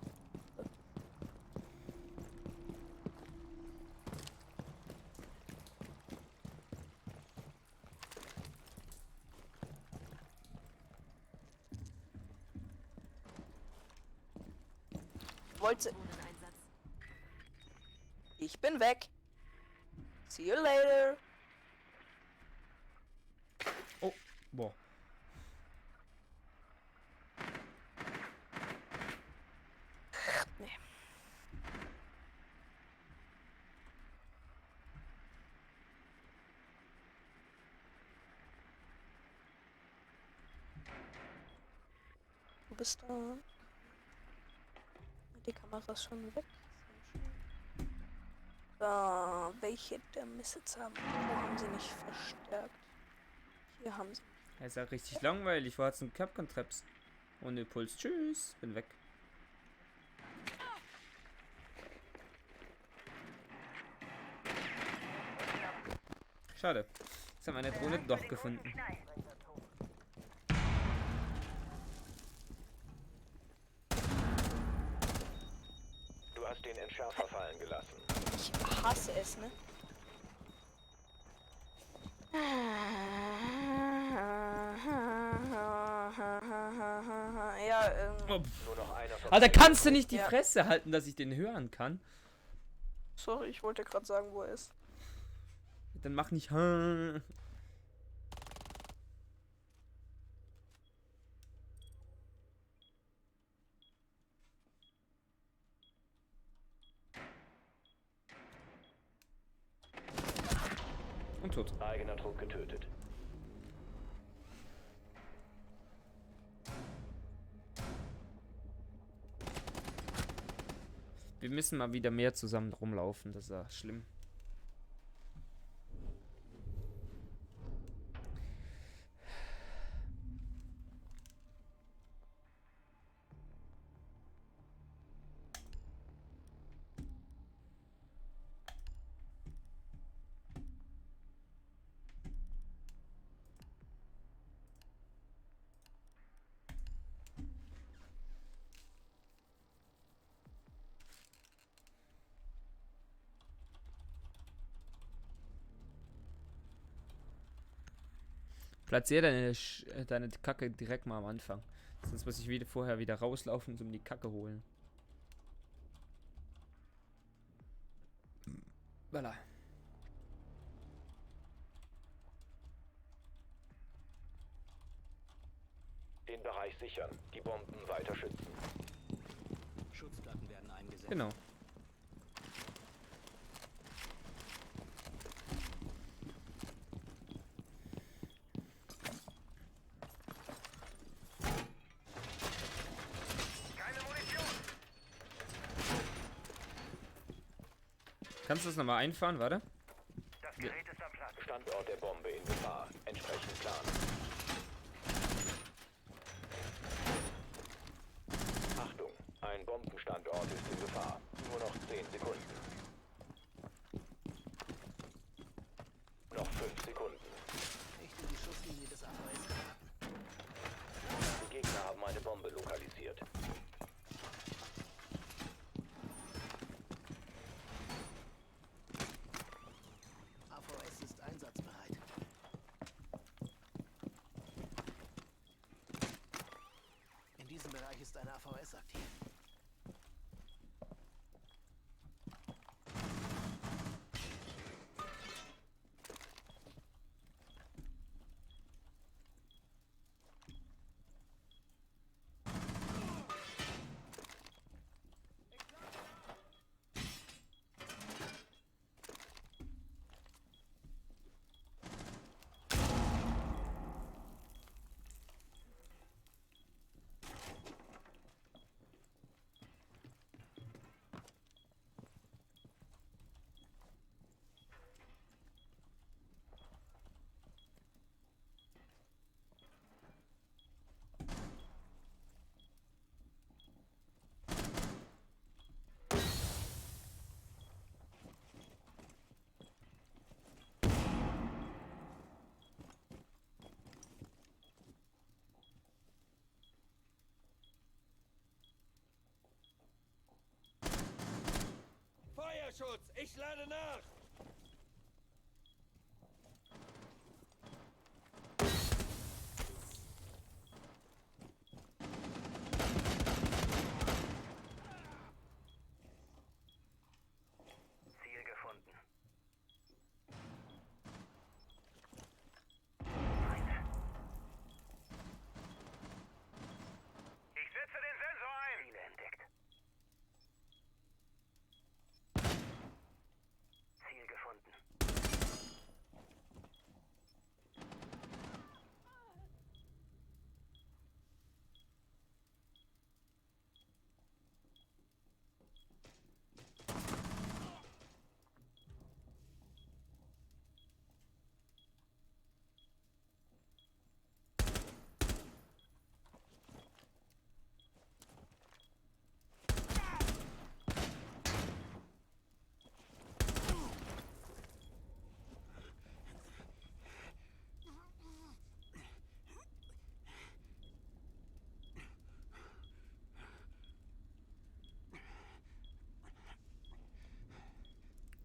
Wollte. Ich bin weg. See you later. Oh, boah. Nee. Du bist da. Die Kamera ist schon weg. Sehr schön. So, welche der Missits haben? Warum haben sie nicht verstärkt? Hier haben sie. Er ist ja richtig langweilig. Wo hat's einen Capcom-Traps? Ohne Puls. Tschüss. Bin weg. Schade. Jetzt haben wir eine Drohne doch gefunden. Du hast den Entschärfer fallen gelassen. Ich hasse es, ne? Ja, Oh, Nur noch einer von Alter, 10 kannst du nicht die Ja. Fresse halten, dass ich den hören kann? sorry, ich wollte gerade sagen, wo er ist. Dann mach nicht. Und tot. Eigener Trupp getötet. Wir müssen mal wieder mehr zusammen rumlaufen. Das ist ja schlimm. Platzier deine Kacke direkt mal am Anfang. Sonst muss ich vorher wieder rauslaufen und um die Kacke holen. Voilà. Den Bereich sichern. Die Bomben weiter schützen. Schutzplatten werden eingesetzt. Genau. Kannst du das nochmal einfahren? Warte. Standort der Bombe in Gefahr. Entsprechend planen. Achtung, ein Bombenstandort ist in Gefahr. Nur noch 10 Sekunden. Noch 5 Sekunden. Nicht in die Schusslinie des AVS geraten. Die Gegner haben eine Bombe lokalisiert. AVS ist einsatzbereit. In diesem Bereich ist ein AVS aktiv. Schutz! Ich lade nach! Ziel gefunden. Ich setze den Sensor ein. Ziele entdeckt. Ziel gefunden.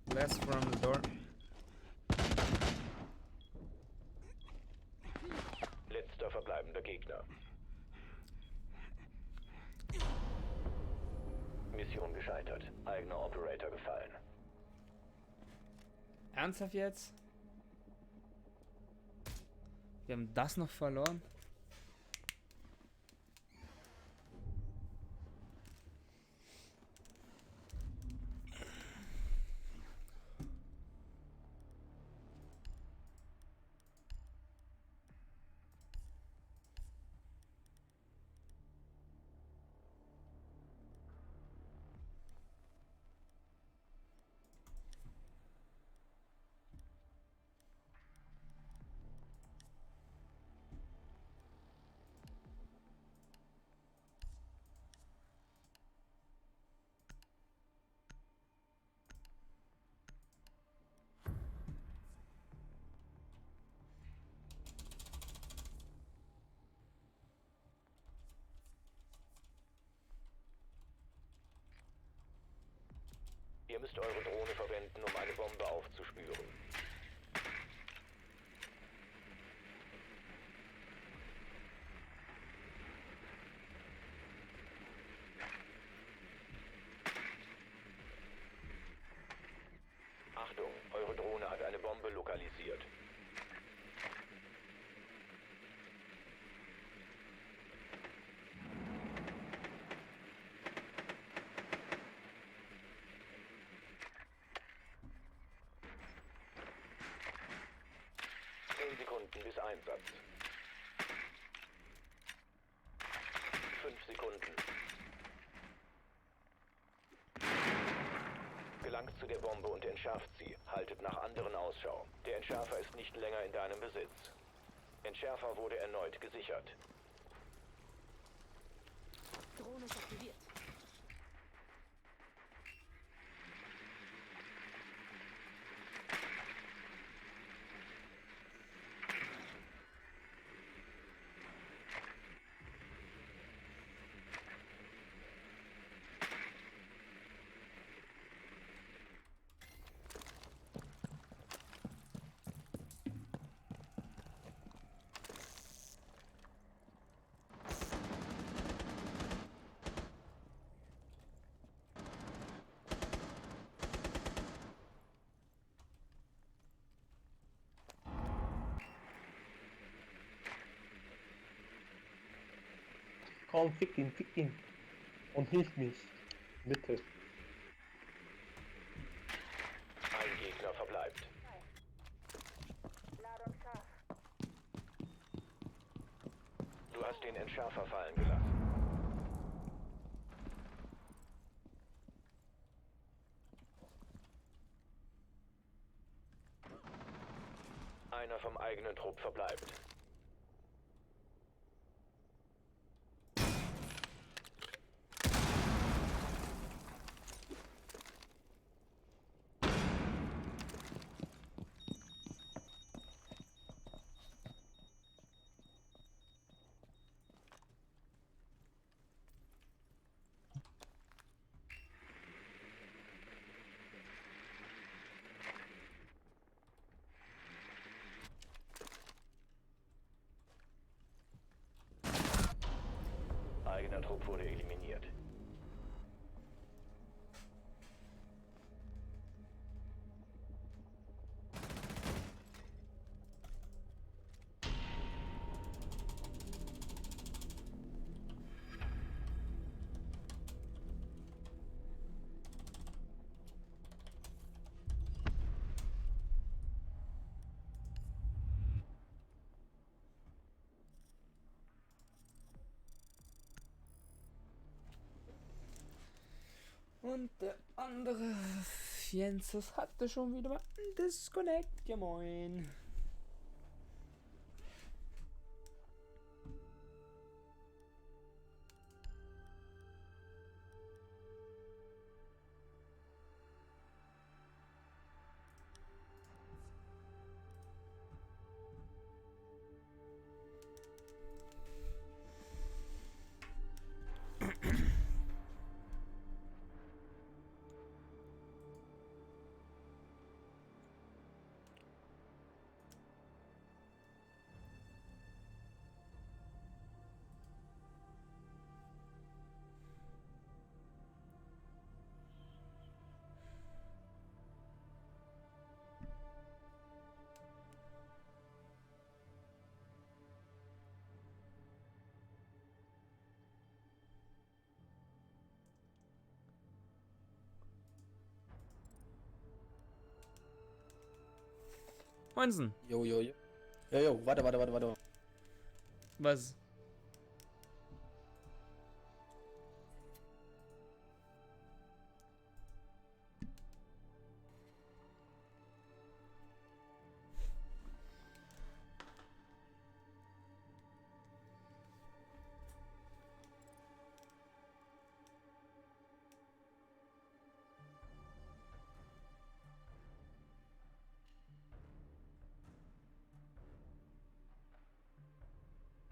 Blast from the door. Letzter verbleibender Gegner. Mission gescheitert. Eigener Operator gefallen. Ernsthaft jetzt? Wir haben das noch verloren? Ihr müsst eure Drohne verwenden, um eine Bombe aufzuspüren. Achtung, eure Drohne hat eine Bombe lokalisiert. Sekunden bis Einsatz. 5 Sekunden. Gelangt zu der Bombe und entschärft sie. Haltet nach anderen Ausschau. Der Entschärfer ist nicht länger in deinem Besitz. Entschärfer wurde erneut gesichert. Drohne ist aktiviert. Komm, fick ihn. Und hilf mich. Bitte. Ein Gegner verbleibt. Du hast den Entschärfer fallen gelassen. Einer vom eigenen Trupp verbleibt. wurde eliminiert. Und der andere Jensens hatte schon wieder mal ein Disconnect. Ja moin. Moinsen. Jo, jo, jo. Jo, jo, warte. Was?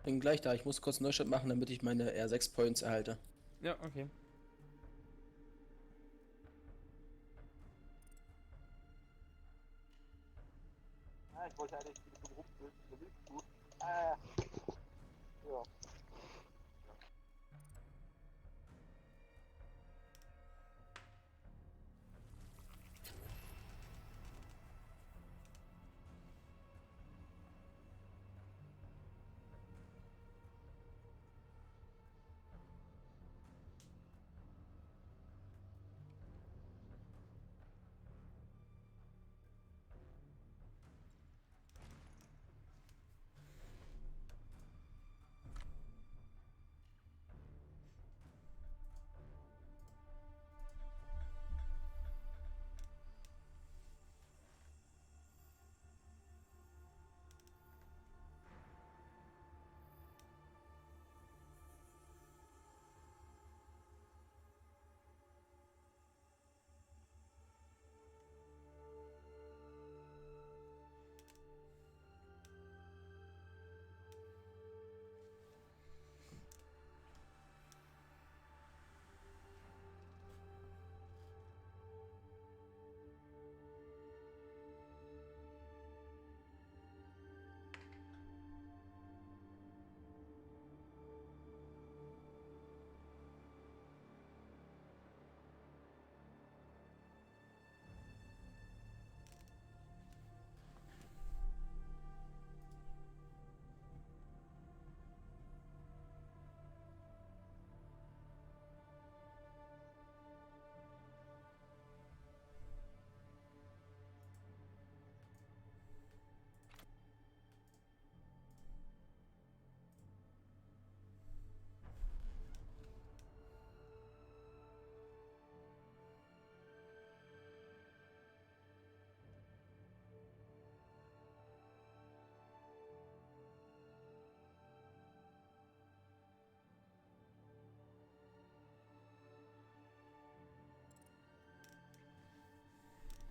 Bin gleich da. Ich muss kurz einen Neustart machen, damit ich meine R6 Points erhalte. Ja, okay. Ich wollte eigentlich zum Rumfüllen, so willst du. Ja.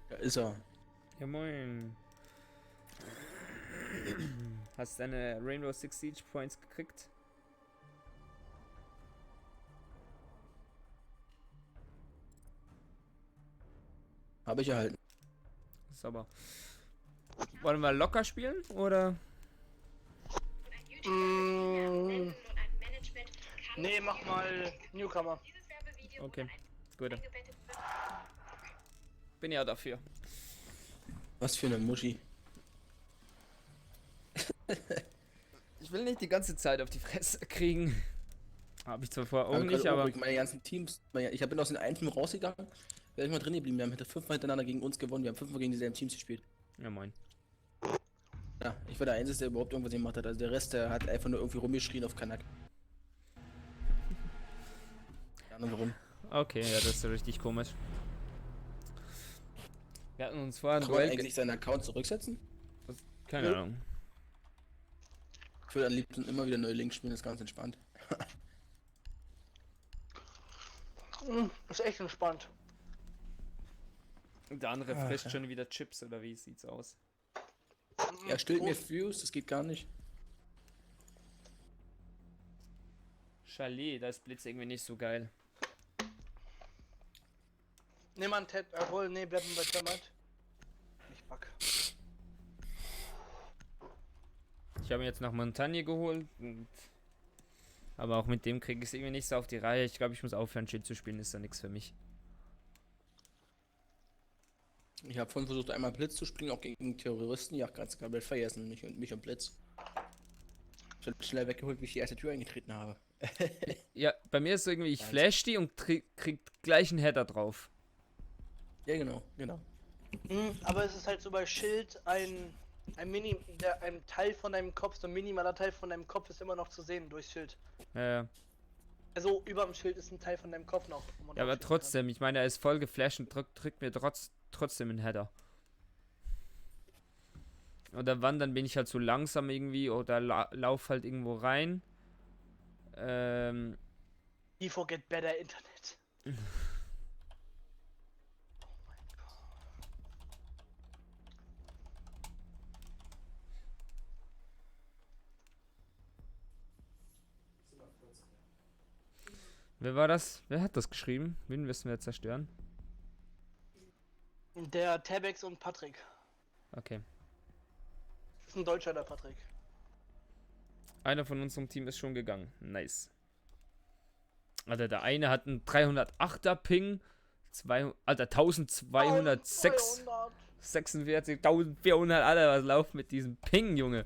Da ist er. Ja moin. Hast deine Rainbow Six Siege Points gekriegt? Habe ich erhalten. Sauber. Wollen wir locker spielen oder? Nee, mach mal Newcomer. Okay, gut. Bin ja dafür. Was für eine Muschi. Ich will nicht die ganze Zeit auf die Fresse kriegen. Habe ich zwar vorher auch Aber nicht, gerade aber... meine ganzen Teams, ich bin aus den einen Team rausgegangen, wäre ich mal drin geblieben. Wir haben 5-mal hintereinander gegen uns gewonnen, wir haben 5-mal gegen dieselben Teams gespielt. Ja, moin. Ja, ich war der Einzige, der überhaupt irgendwas gemacht hat. Also der Rest, der hat einfach nur irgendwie rumgeschrien auf Kanak. Keine Ahnung warum. Okay, ja, das ist ja richtig komisch. Wir hatten uns vorher ein Kann man Duell... eigentlich seinen Account zurücksetzen? Keine Ahnung. Ich würde am liebsten immer wieder neue Links spielen, das ist ganz entspannt. Ist echt entspannt. Der andere frisst schon wieder Chips, oder wie sieht's aus? Er stillt mir Fuse, das geht gar nicht. Chalet, da ist Blitz irgendwie nicht so geil. Nimm mal einen Ted, obwohl, nee, bleiben bei Thermite. Nicht Bug. Ich habe mir jetzt nach Montagne geholt. Aber auch mit dem kriege ich es irgendwie nicht so auf die Reihe. Ich glaube, ich muss aufhören, Schild zu spielen. Ist da nichts für mich. Ich habe vorhin versucht, einmal Blitz zu spielen, auch gegen Terroristen. Ja, ganz komplett vergessen, mich und Blitz. Ich habe schnell weggeholt, wie ich die erste Tür eingetreten habe. Ja, bei mir ist es irgendwie, ich flash die und krieg gleich einen Header drauf. Ja, genau. Aber es ist halt so bei Schild ein Teil von deinem Kopf, so ein minimaler Teil von deinem Kopf ist immer noch zu sehen durchs Schild. Ja, Also über dem Schild ist ein Teil von deinem Kopf noch. wo man ja, aber draufschieben trotzdem, ich meine, er ist voll geflasht und drückt mir trotzdem einen Header. Oder wann, dann bin ich halt zu langsam irgendwie oder lauf halt irgendwo rein. kann. You forget better Internet. Wer war das? Wer hat das geschrieben? Wen müssen wir zerstören? Der Tabex und Patrick. Okay. Das ist ein Deutscher, der Patrick. Einer von unserem Team ist schon gegangen. Nice. Alter, der eine hat einen 308er Ping. Alter, 1206. 46, 1400. Alter, was läuft mit diesem Ping, Junge?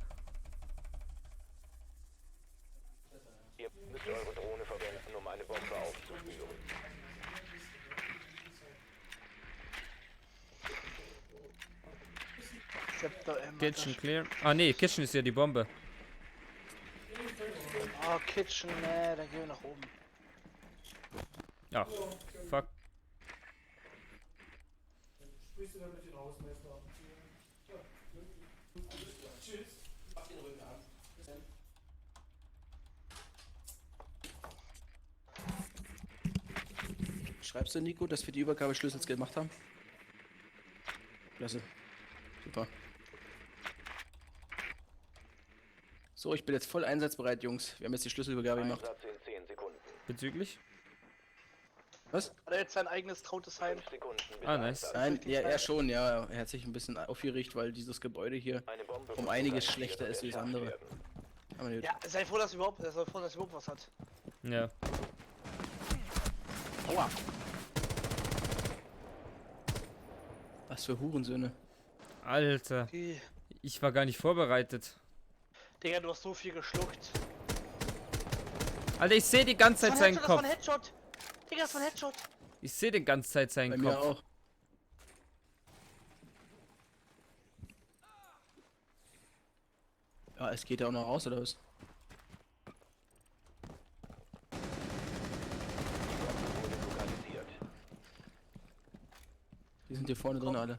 Ihr müsst eure Drohne verwenden, um eine Bombe aufzuspüren. Kitchen clear. Ah nee, Kitchen ist ja die Bombe. Oh, Kitchen, ne, dann gehen wir nach oben. Ja, fuck. Schreibst du, Nico, dass wir die Übergabeschlüssel gemacht haben? Klasse. Super. So, ich bin jetzt voll einsatzbereit, Jungs. Wir haben jetzt die Schlüsselübergabe gemacht. Einsatz in 10 Sekunden. Bezüglich? Was? Hat er jetzt sein eigenes trautes Heim? 5 Sekunden bis Ah, nice. Einsatz. Nein, ja, er schon, ja. Er hat sich ein bisschen aufgeregt, weil dieses Gebäude hier Eine Bombe um muss einiges deaktiviert schlechter und ist wie das entschärft andere. werden. Aber gut. Ja, sei froh, dass er überhaupt was hat. Ja. Aua! Was für Hurensöhne. Alter, Die, ich war gar nicht vorbereitet. Digga, du hast so viel geschluckt. Alter, ich sehe die ganze Zeit seinen Das war Kopf. ein Headshot! Digga, das war ein Headshot! Ich sehe die ganze Zeit Bei seinen mir Kopf. auch. Ja, es geht ja auch noch raus, oder was? Wurde lokalisiert. Die sind hier vorne drin alle.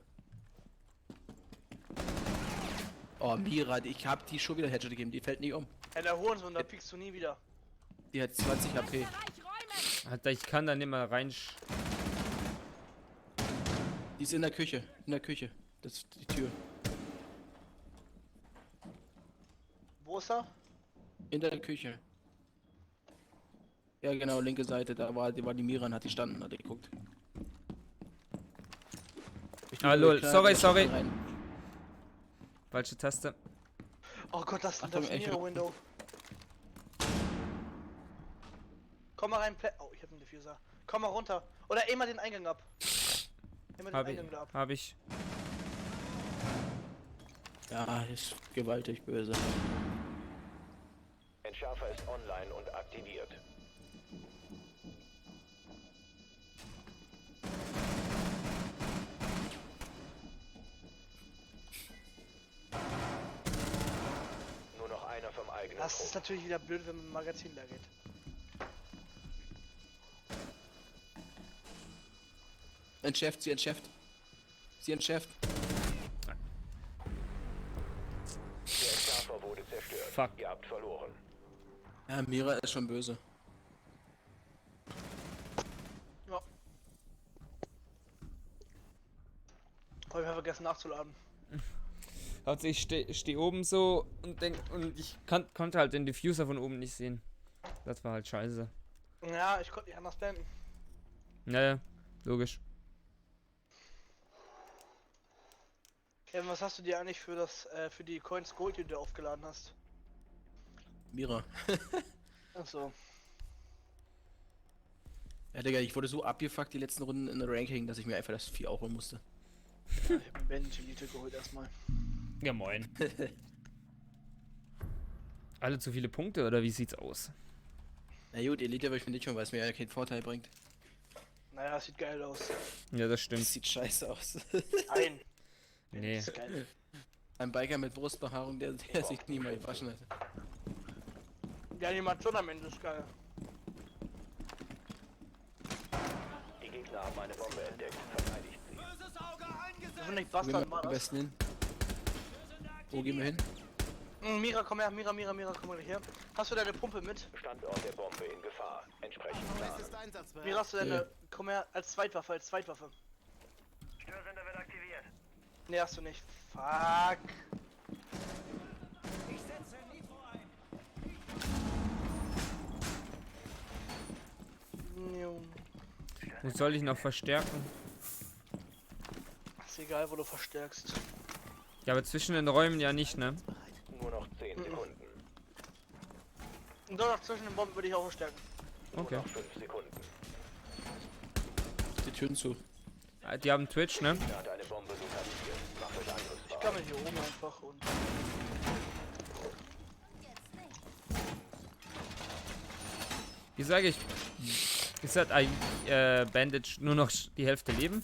Oh, Mira, ich hab die schon wieder Headshot gegeben, die fällt nicht um. Ja, der Hurensohn, da piekst du nie wieder. Die hat 20 HP. Alter, ich kann da nicht mal rein. Die ist in der Küche. In der Küche. Das ist die Tür. Wo ist er? In der Küche. Ja genau, linke Seite. Da war die Miran, hat die standen, hat die geguckt. Ah, lol. Sorry, sorry. Rein. Falsche Taste. Oh Gott, das ist Achtung, das Echo. Window. Komm mal rein, oh, ich hab einen Diffuser. Komm mal runter. Oder immer den Eingang ab. Immer den Eingang da ab. Hab ich. Ja, ist gewaltig böse. Entschärfer ist online und aktiviert. Nur noch einer vom eigenen Das ist Trupp. natürlich wieder blöd, wenn man ein Magazin leer geht. Entschärft, sie entschärft. Sie entschärft. Der Entschärfer wurde zerstört. Fuck. Ihr habt verloren. Ja, Mira ist schon böse. Ja. Hab ich mal vergessen nachzuladen. Also ich steh oben so und ich konnte halt den Diffuser von oben nicht sehen. Das war halt scheiße. Ja, ich konnte nicht anders blenden. Naja, logisch. Kevin, was hast du dir eigentlich für das, für die Coins Gold, die du aufgeladen hast? Mira. Achso. Ja, Digga, ich wurde so abgefuckt die letzten Runden in der Ranking, dass ich mir einfach das Vieh auch holen musste. Ja, ich hab mir Bandit-Elite geholt erstmal. Ja, moin. Alle zu viele Punkte oder wie sieht's aus? Na gut, Elite will ich mir nicht holen, weil es mir ja keinen Vorteil bringt. Naja, sieht geil aus. Ja, das stimmt. Das sieht scheiße aus. Nein. Nee. Ist geil. Ein Biker mit Brustbehaarung, der sich nie mal gewaschen hat. Die Animation am Ende ist geil. Die Gegner haben eine Bombe entdeckt. Verteidigt sie. Böses Auge eingesetzt! Das finde ich Wo gehen Bastard wir am war das. besten hin? Wo gehen wir hin? Mira, komm her, Mira, komm mal hier. Hast du deine Pumpe mit? Standort der Bombe in Gefahr. Entsprechend planen. Nächstes Einsatzfeld. Mira, hast du deine, komm her, als Zweitwaffe. Störsender wird aktiviert. Ne, hast du nicht. Fuck. Ich setze Nitro ein. Wo soll ich noch verstärken? Ist egal, wo du verstärkst. Ja, aber zwischen den Räumen ja nicht, ne? Nur noch 10 Sekunden. Und doch noch zwischen den Bomben würde ich auch verstärken. Okay. Nur noch 5 Sekunden. Die Türen zu. Ah, die haben Twitch, ne? Er hat eine Bombe lokalisiert. Macht euch angriffsbereit. Ich gammel hier oben einfach und. Wie sage ich? Ist das ein Bandage nur noch die Hälfte Leben?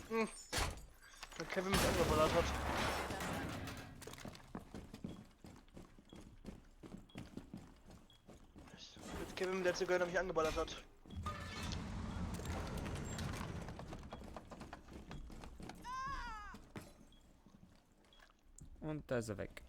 Wenn Kevin mich angeballert hat. Mit Kevin der Zigeuner mich angeballert hat. Und da ist er weg.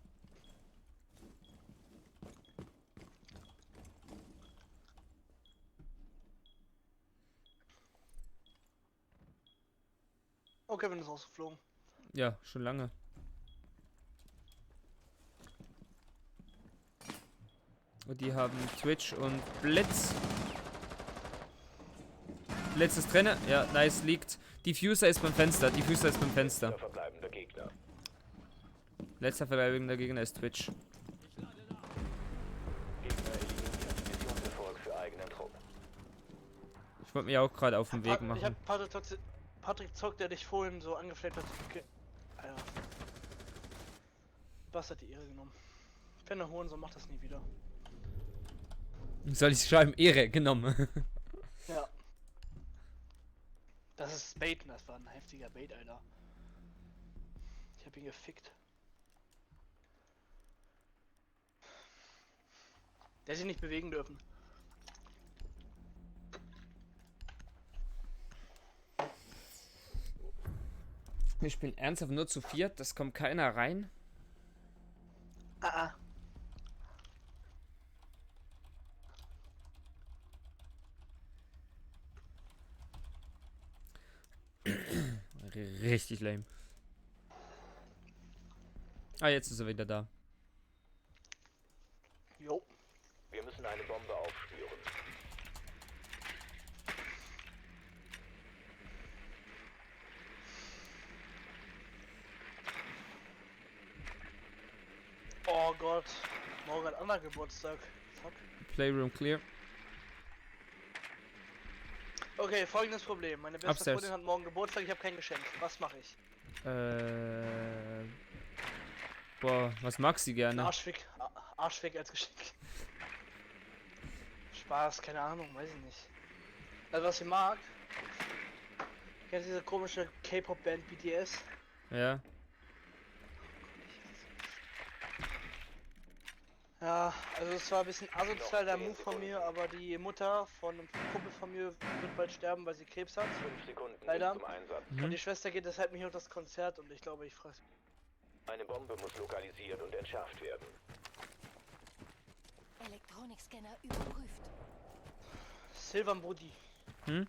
Oh, Kevin ist rausgeflogen. Ja, schon lange. Und die haben Twitch und Blitz. Blitz ist drinne. Ja, nice, liegt. Diffuser ist beim Fenster. Der verbleibende Gegner. Letzter verbleibender Gegner ist Twitch. Gegner eliminiert. Missionserfolg für eigenen Trupp. Ich wollte mich auch gerade auf den Weg Ich machen. hab Patrick Zock, der dich vorhin so angefleckt hat. Okay. Alter. Was hat die Ehre genommen? Wenn der Hurensohn macht das nie wieder. Soll ich schreiben? Ehre genommen. Ja. Das ist Bait, das war ein heftiger Bait, Alter. Ich hab ihn gefickt. Der sich nicht bewegen dürfen. Wir spielen ernsthaft nur zu viert. Das kommt keiner rein. Ah. Richtig lame. Ah, jetzt ist er wieder da. Jo. Wir müssen eine Bombe aufspüren. Oh Gott. Morgen hat Anna Geburtstag. Fuck. Playroom clear. Okay, folgendes Problem. Meine beste Upstairs. Freundin hat morgen Geburtstag, ich habe kein Geschenk. Was mache ich? Boah, was mag sie gerne? Arschfick als Geschenk. Spaß, keine Ahnung, weiß ich nicht. Also was sie mag. Kennst du diese komische K-Pop-Band BTS? Ja. Ja, also es war ein bisschen asozial der Move von mir, aber die Mutter von einem Kumpel von mir wird bald sterben, weil sie Krebs hat. 5 Sekunden bis Leider. zum Einsatz. Und die Schwester geht deshalb nicht auf das Konzert und ich glaube, ich frage Eine Bombe muss lokalisiert und entschärft werden. Elektronikscanner überprüft. Silvan Brudi. Hm?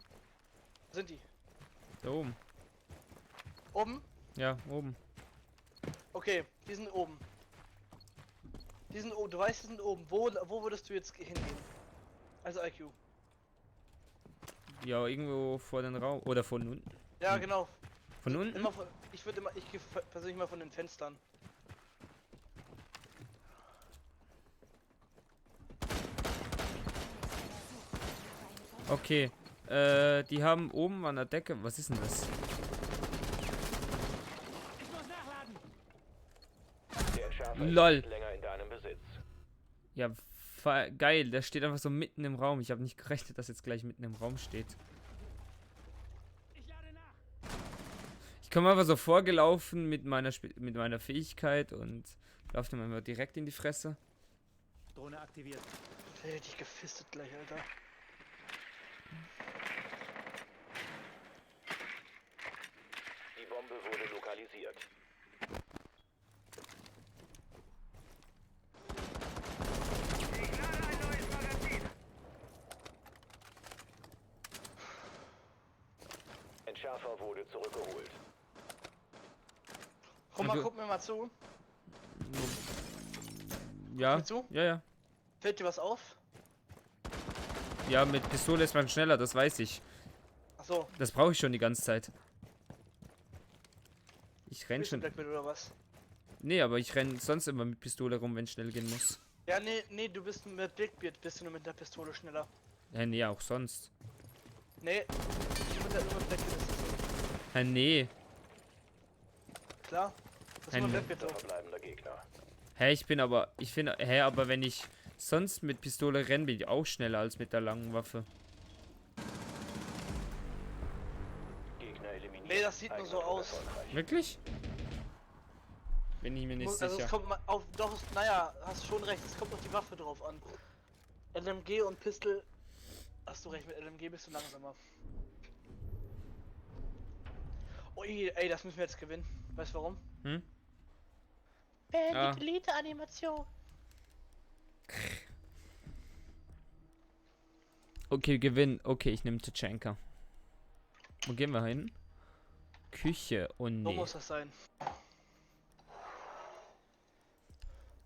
Wo sind die? Da oben. Oben? Ja, oben. Okay, die sind oben. Die sind oben, du weißt, die sind oben. Wo würdest du jetzt hingehen? Also IQ. Ja, irgendwo vor den Raum. Oder von unten. Ja, genau. Von unten? Immer von, ich gehe persönlich mal von den Fenstern. Okay. Die haben oben an der Decke. Was ist denn das? Ich muss nachladen. Der Entschärfer Lol. ist nicht länger in deinem Besitz. Ja, geil. Der steht einfach so mitten im Raum. Ich habe nicht gerechnet, dass jetzt gleich mitten im Raum steht. Ich lade nach. Ich komme einfach so vorgelaufen mit meiner Fähigkeit und laufe dem einfach direkt in die Fresse. Drohne aktiviert. Der hätte dich gefistet gleich, Alter. Die Bombe wurde lokalisiert. Entschärfer wurde zurückgeholt. Okay. Guck mir mal zu. Ja, Mir zu? ja. Fällt dir was auf? Ja, mit Pistole ist man schneller, das weiß ich. Achso, Das brauche ich schon die ganze Zeit. Ich renn bist du schon. Blackbeard oder was? Nee, aber ich renn sonst immer mit Pistole rum, wenn es schnell gehen muss. Ja, nee, du bist mit Blackbeard, bist du nur mit der Pistole schneller. Nee, auch sonst. Nee, nur mit Blackbeard ist das so. Nee. Klar? Das ist nur Hände. Blackbeard drauf. Verbleibender Gegner. Aber wenn ich sonst mit Pistole renne, bin ich auch schneller als mit der langen Waffe. Gegner eliminiert. Nee, das sieht nur so aus. Erfolgreich. Wirklich? Bin ich mir nicht Also es sicher. kommt mal auf, doch, naja, hast schon recht, es kommt auf die Waffe drauf an. LMG und Pistol, hast du recht, mit LMG bist du langsamer. Ui, ey, das müssen wir jetzt gewinnen. Weißt du warum? Hm? Ah. Elite-Animation. Okay, gewinnen. Okay, ich nehme Tachanka. Wo gehen wir hin? Küche. Oh So nee. muss das sein.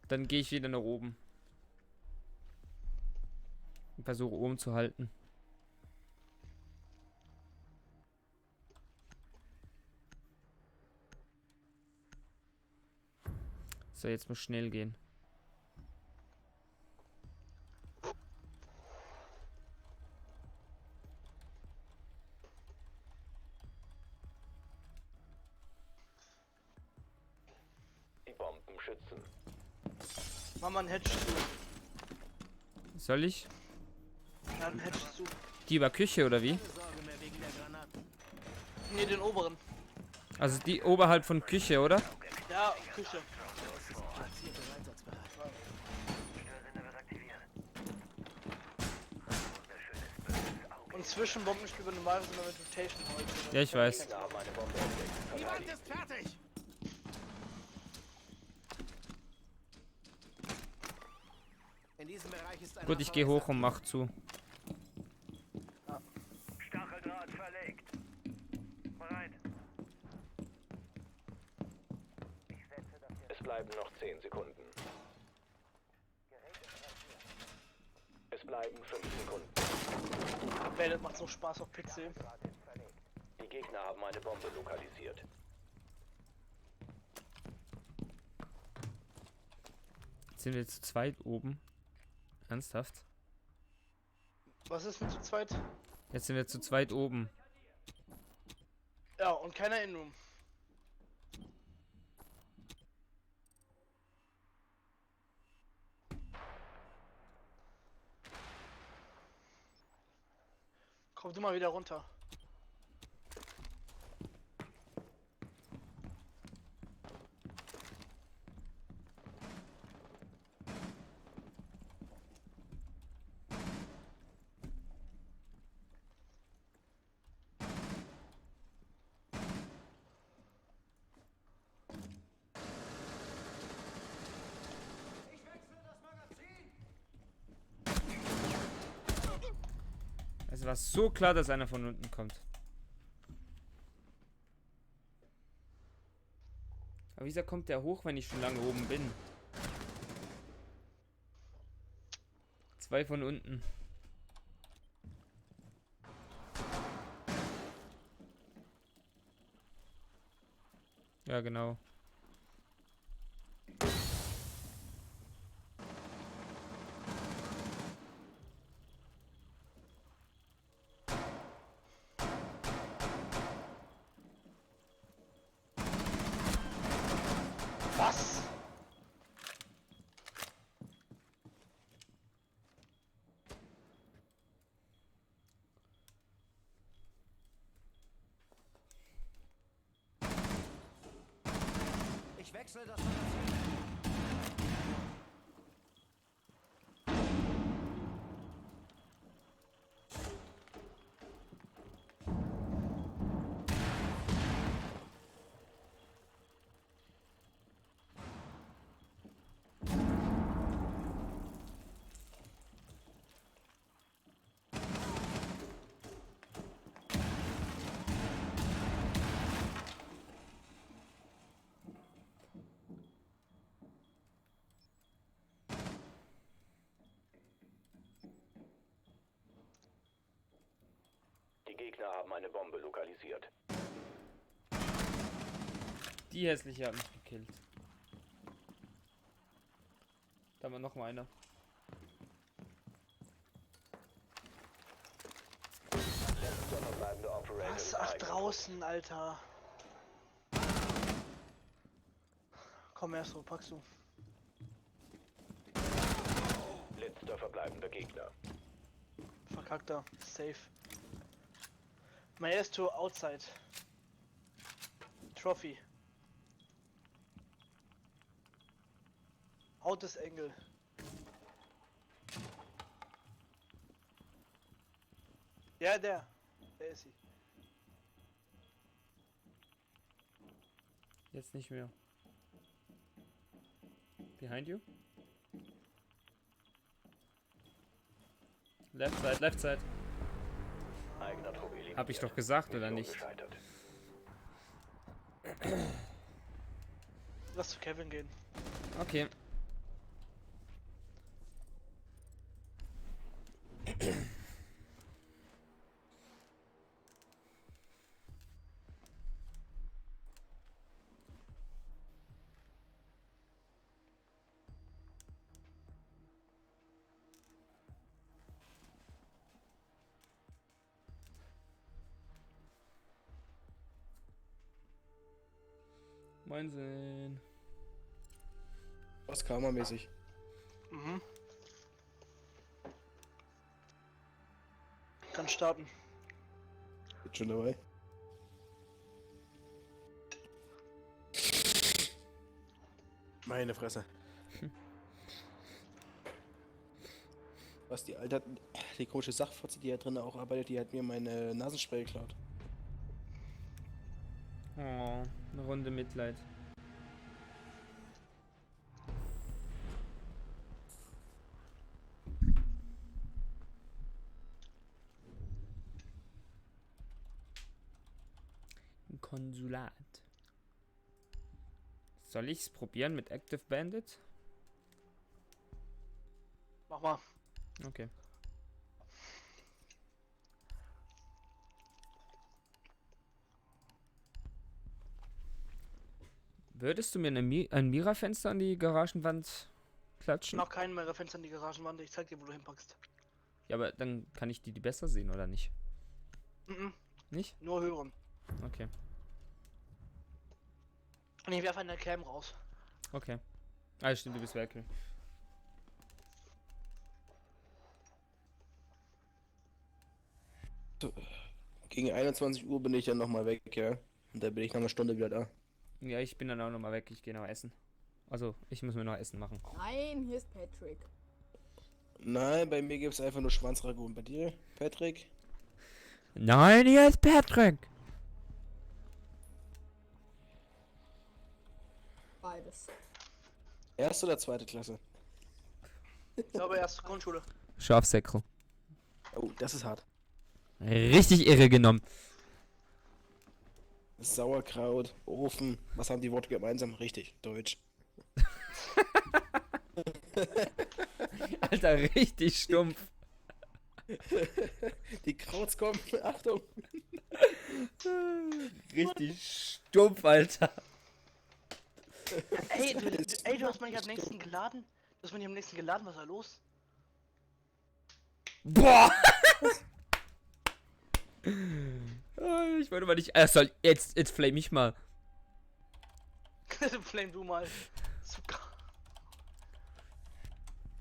Dann gehe ich wieder nach oben. Und versuche oben zu halten. So, jetzt muss schnell gehen. Die Bomben schützen. Mach mal einen Hedge zu. Soll ich? Ja, einen Hedge zu. Die über Küche oder wie? Keine Sorge mehr wegen der Granaten. Ne, den oberen. Also die oberhalb von Küche, oder? Ja, Küche. Platziert und einsatzbereit. Und zwischen Bombenspiel und normal sind wir mit Rotation heute. Ja, ich weiß. Gegner haben eine Bombe entdeckt. Die Wand Verteidigt. ist fertig. In diesem Bereich ist ein Gut, ich gehe hoch und mach zu. Stacheldraht verlegt. Bereit. Es bleiben noch 10 Sekunden. Es bleiben 5 Sekunden. Ey, das macht so Spaß auf PC. Die Gegner haben eine Bombe lokalisiert. Jetzt sind wir jetzt zu zweit oben. Ernsthaft? Was ist denn zu zweit? Jetzt sind wir zu zweit oben. Ja, und keiner in-room. Komm du mal wieder runter. Es war so klar, dass einer von unten kommt. Aber wieso kommt der hoch, wenn ich schon lange oben bin? 2 von unten. Ja, genau. Was? Ich wechsle das Magazin. Die Gegner haben eine Bombe lokalisiert. Die hässliche hat mich gekillt. Da war noch mal einer. Letzter verbleibender Operator Was? ist Ach, eingetroffen. draußen, Alter. Komm erst so, packst du. Letzter verbleibender Gegner. Verkackter. Safe. Maestro outside. Trophy. Out des Engel. Ja, der. Der ist sie. Jetzt nicht mehr. Behind you? Left side, left side. Eigener Trupp eliminiert. Hab ich doch gesagt, oder Mission nicht? gescheitert. Lass zu Kevin gehen. Okay. Moinsen. Was Karma-mäßig. Mhm. Kann starten. Bin schon dabei. Meine Fresse. Was die Alte hat, die komische Sachfotze, die ja drin auch arbeitet, die hat mir meine Nasenspray geklaut. Oh, eine Runde Mitleid. Ein Konsulat. Soll ich's probieren mit Active Bandit? Mach mal. Okay. Würdest du mir ein Mira-Fenster an die Garagenwand klatschen? Noch keinen mehr Fenster in die Garagenwand. Ich zeig dir, wo du hinpackst. Ja, aber dann kann ich die besser sehen, oder nicht? Mhm. Nicht? Nur hören. Okay. Und ich werfe eine Cam raus. Okay. Ah, stimmt, du bist weg. Gegen 21 Uhr bin ich dann nochmal weg, ja. Und dann bin ich nach einer Stunde wieder da. Ja, ich bin dann auch nochmal weg. Ich gehe noch essen. Also, ich muss mir noch Essen machen. Nein, hier ist Patrick. Nein, bei mir gibt es einfach nur Schwanzragout. Und bei dir, Patrick? Nein, hier ist Patrick. Beides. Erste oder zweite Klasse? Ich glaube erst Grundschule. Schafsäckel. Oh, das ist hart. Richtig irre genommen. Sauerkraut, Ofen. Was haben die Worte gemeinsam? Richtig, Deutsch. Alter, richtig stumpf. Die Krauts kommen, Achtung. Richtig stumpf, Alter. Ey, du hast mich am nächsten geladen? Du hast mich am nächsten geladen, was ist da los? Boah! Ich wollte mal nicht. Soll jetzt flame ich mal. Flame du mal. Zucker.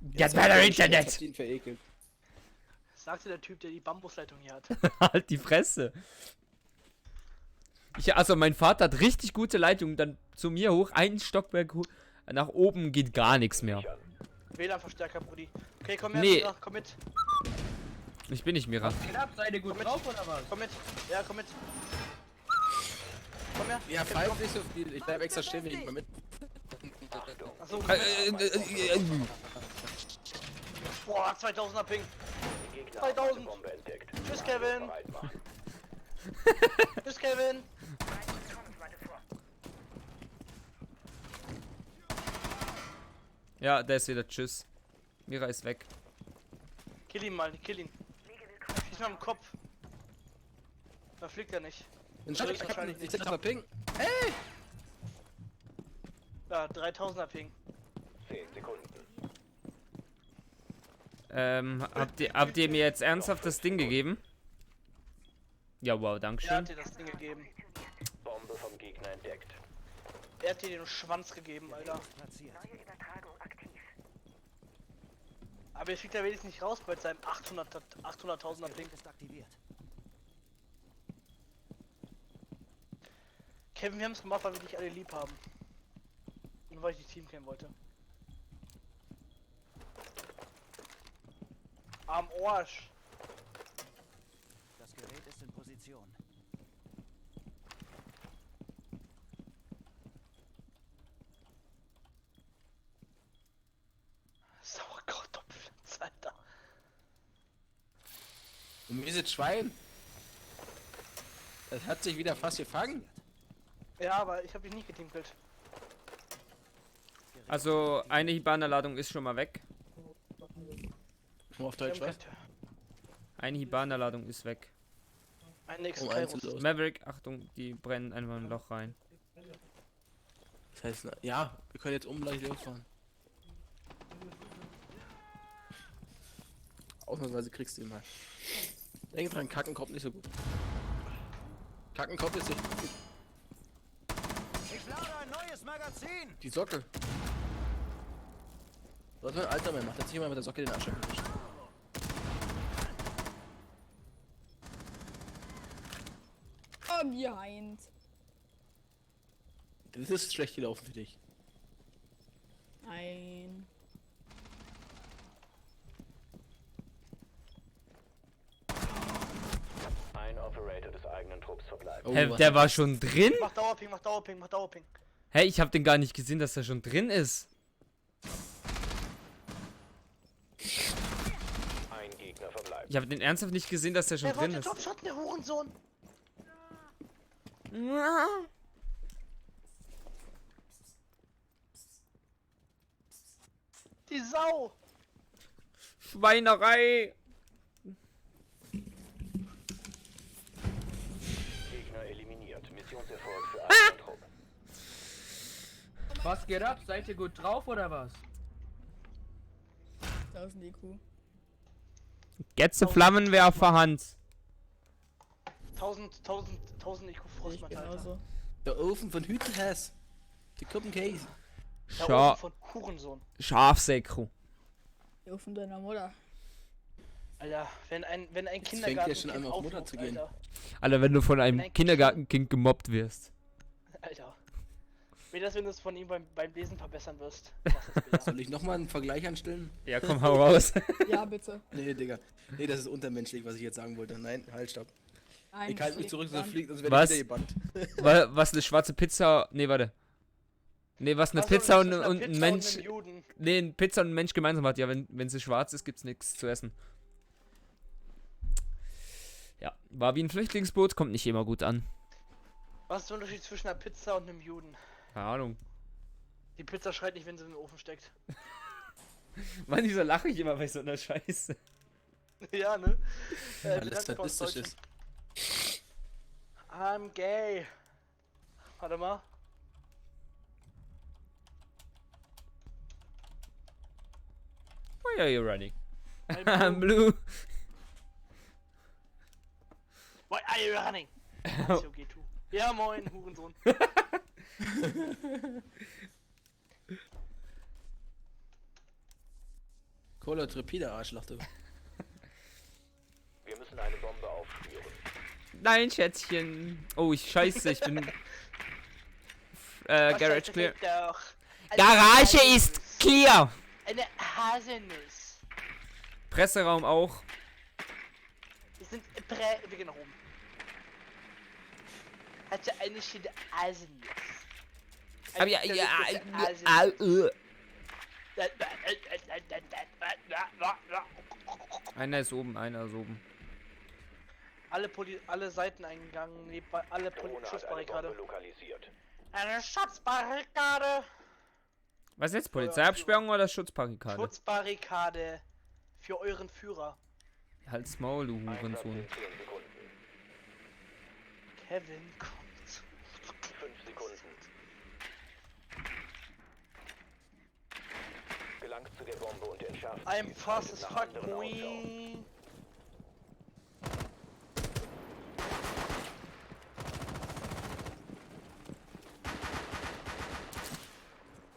Get better Internet! Ihn verekelt. Sagte der Typ, der die Bambusleitung hier hat. Halt die Fresse. Also mein Vater hat richtig gute Leitungen, dann zu mir hoch, einen Stockwerk hoch, nach oben geht gar nichts mehr. WLAN-Verstärker, Brudi. Okay, komm her, Nee. Mira, komm mit. Ich bin nicht Mira. Seid ihr gut Komm mit. drauf oder was? Komm mit. Ja, komm mit. Komm her. Ja, pfeift nicht so viel. Ich bleib extra stehen, wenn ich mal mit. Achso, komm mit. Boah, 2000er Ping. 2000. Tschüss, Kevin. Tschüss, Kevin. Ja, der ist wieder tschüss. Mira ist weg. Kill ihn mal, kill ihn. Schieß mal im Kopf. Da fliegt er nicht. Ich hab Ping. Ja, 3000er Ping. 10 Sekunden. Habt ihr mir jetzt ernsthaft das Ding gegeben? Ja, wow, Er dankeschön. hat dir das Ding gegeben. Bombe vom Gegner entdeckt. Er hat dir den Schwanz gegeben, Alter. Aber er fliegt ja wenigstens nicht raus bei seinem 800.000er Ping. Kevin, wir haben es gemacht, weil wir dich alle lieb haben. Und weil ich die Team kennen wollte. Am Arsch. Das Gerät ist in Position. Sauerkraut, Doppelpflanz, Alter. Und mieses Schwein. Das hat sich wieder fast gefangen. Ja, aber ich habe dich nicht geteamkillt. Also, eine Hibana-Ladung ist schon mal weg. Nur auf Deutsch, was? Eine Hibana-Ladung ist weg. Ein nächsten Um eins Kairos. ist los. Maverick, Achtung, die brennen einfach ein Loch rein. Das heißt, ja, wir können jetzt gleich losfahren. Ausnahmsweise kriegst du ihn mal. Denk dran, Kacken kommt nicht so gut. Kacken kommt jetzt nicht gut. Ich lade ein neues Magazin. Die Socke. Was mein Alter mehr macht, hat sich jemand mit der Socke den Arsch erwischt. Behind. Das ist schlecht gelaufen für dich. Nein. Ein Operator des eigenen Trupps verbleibt. Oh, Hä, was der hat- war schon drin? Mach Dauerping, mach Dauerping, mach Dauerping. Hä, ich hab den gar nicht gesehen, dass er schon drin ist. Ein Gegner verbleibt. Ich habe den ernsthaft nicht gesehen, dass er schon Der drin wollte ist. Top-Shotten, der Hurensohn. Die Sau. Schweinerei! Gegner eliminiert. Missionserfolg für einen Trupp. Was geht ab? Seid ihr gut drauf oder was? Da ist ein DQ. Getze Flammenwerfer, Hans. 1000 IQ Frostmatte, Alter. Der Ofen von Hüttenhass. Die Kuppenkäse. Der Ofen von Hurensohn. Schafsäcko. Die Ofen deiner Mutter. Alter, wenn ein Jetzt fängt der Kindergarten schon an, auf Mutter zu gehen. Alter, wenn du von einem Nein, Kindergartenkind gemobbt wirst. Alter. Wie das, wenn du es von ihm beim Lesen verbessern wirst. Das ist bitter. Soll ich nochmal einen Vergleich anstellen? Ja, komm, hau raus. Ja, bitte. Nee, Digga. Nee, das ist untermenschlich, was ich jetzt sagen wollte. Nein, halt, stopp. Nein, Ich halte mich zurück, sonst fliegt, sonst werde Was? ich wieder gebannt. Was eine schwarze Pizza. Nee, warte. Nee, was eine Ach so, Pizza und, zwischen einer und Pizza ein Mensch. einem Juden. Nee, eine Pizza und ein Mensch gemeinsam hat. Ja, wenn sie schwarz ist, gibt's nichts zu essen. Ja, war wie ein Flüchtlingsboot, kommt nicht immer gut an. Was ist der Unterschied zwischen einer Pizza und einem Juden? Keine Ahnung. Die Pizza schreit nicht, wenn sie in den Ofen steckt. Mann, wieso lache ich immer bei so einer Scheiße? Ja, ne? Alles statistisch ist. I'm gay. Warte mal. Why are you running? I'm I'm blue. blue. Why are you running? Ist okay, tu. Ja, moin, Hurensohn. Cola Trepida, Arschloch, du. Wir müssen eine Bombe aufspüren. Nein, Schätzchen. Oh, scheiße, ich bin... Was Garage heißt das clear. jetzt doch? Eine Garage Haselnuss. ist clear! Eine Haselnuss. Presseraum auch. Wir sind wir gehen nach oben. Hatte eine schöne Haselnuss. Aber ja, einer ist oben, einer ist oben. Alle Seiteneingang, alle Drohne hat eine Schutzbarrikade. Bombe lokalisiert. Eine Schutzbarrikade! Was jetzt? Polizeiabsperrung oder Schutzbarrikade? Schutzbarrikade für euren Führer. Halt's Maul, du Einsatz Hurensohn. in 10 Sekunden. Kevin kommt. 5 Sekunden. Gelangt zu der Bombe und entschärft sie. I'm fast as Nach fuck, anderen Ausschau. boy.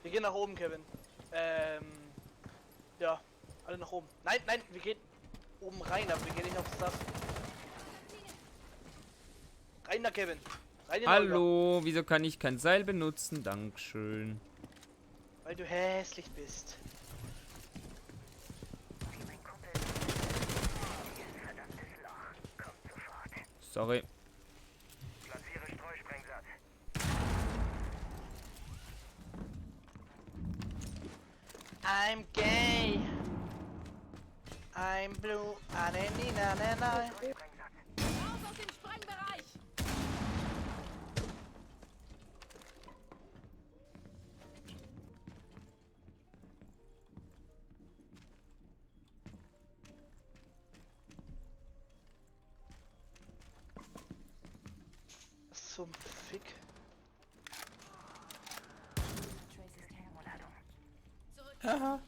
Wir gehen nach oben, Kevin. Ja, alle nach oben. Nein, nein, wir gehen oben rein, aber wir gehen nicht aufs Dach. Rein da, Kevin. Rein in den Olga. Hallo, wieso kann ich kein Seil benutzen? Dankeschön. Weil du hässlich bist. Sorry. I'm gay. I'm blue. Na, na, na, na. Raus aus dem Sprengbereich! Was zum Fick? Haha.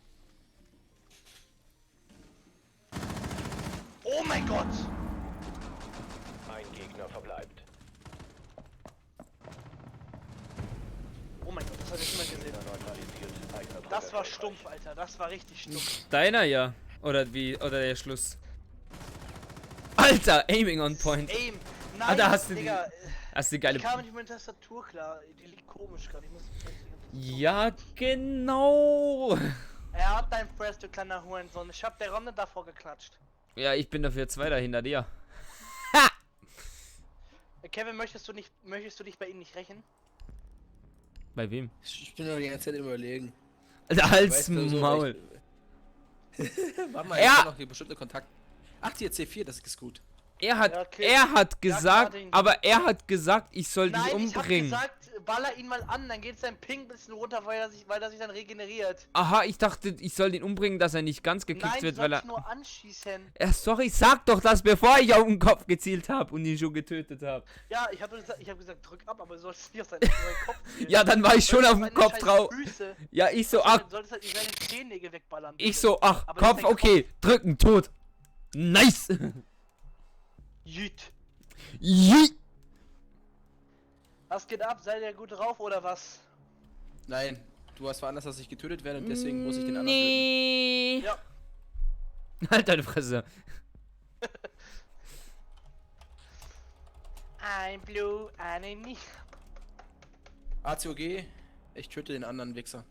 Oh mein Gott! Ein Gegner verbleibt. Oh mein Gott, das hat ich immer gesehen. Neutralisiert. Eigner Das war erfolgreich. stumpf, Alter. Das war richtig stumpf. Deiner ja. Oder wie? Oder der Schluss. Alter, aiming on point. Aim! Nein, Ah, da hast du die- Digga. Hast du die geile... Ich kam nicht mit der Tastatur klar. Die liegt komisch gerade. Ich muss. Ja, genau. Er hat dein Press, du kleiner Hurensohn. Ich hab der Ronne davor geklatscht. Ja, ich bin dafür Zweiter hinter dir. Kevin, möchtest du dich bei ihm nicht rächen? Bei wem? Ich bin nur die ganze Zeit im Überlegen. Alter, Hals Weißt du, so, Maul. Warte mal, Ja. ich hab noch hier bestimmte Kontakt. Ach, die C4, das ist gut. Er hat Ja, okay. gesagt, Martin. aber er hat gesagt, ich soll dich Nein, ich hab umbringen. gesagt, baller ihn mal an, dann geht sein Ping ein bisschen runter, weil er sich dann regeneriert. Aha, ich dachte, ich soll ihn umbringen, dass er nicht ganz gekickt Nein, wird, du weil er... sollst nur anschießen. Sorry, sag doch das, bevor ich auf den Kopf gezielt habe und ihn schon getötet habe. Ja, ich hab gesagt, drück ab, aber du sollst nicht auf seinen Kopf zielen. Ja, dann war ich schon Solltest auf dem seine Kopf scheiß drauf. Füße- Ja, ich so, ach, Du solltest halt nicht seine Zehennägel wegballern. ich bitte. so, ach, Aber nicht Kopf, dein okay, drücken, tot. Nice. Jüt. Jui. Was geht ab? Seid ihr gut drauf oder was? Nein, du hast veranlasst, dass ich getötet werde und deswegen muss ich den anderen töten. Nee. Ja. Halt deine Fresse. Ein Blue, einen nicht. ACOG, ich töte den anderen Wichser.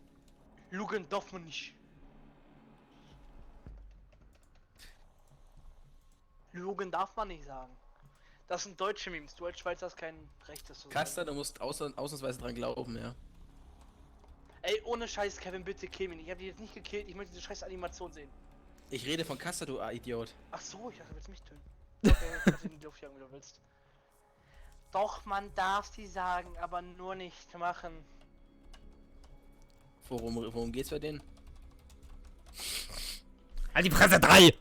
Lügen darf man nicht. Lügen darf man nicht sagen. Das sind deutsche Memes. Du als Schweizer hast kein Recht, das zu sagen. Kaster, du musst ausnahmsweise dran glauben, ja. Ey, ohne Scheiß, Kevin, bitte kill mich nicht. Ich hab die jetzt nicht gekillt. Ich möchte diese scheiß Animation sehen. Ich rede von Kaster, du Idiot. Ach so, ich dachte, du willst mich töten. Okay, kannst du in die Luft jagen, wie du willst. Doch, man darf sie sagen, aber nur nicht machen. Worum geht's bei denen? Halt die Fresse 3!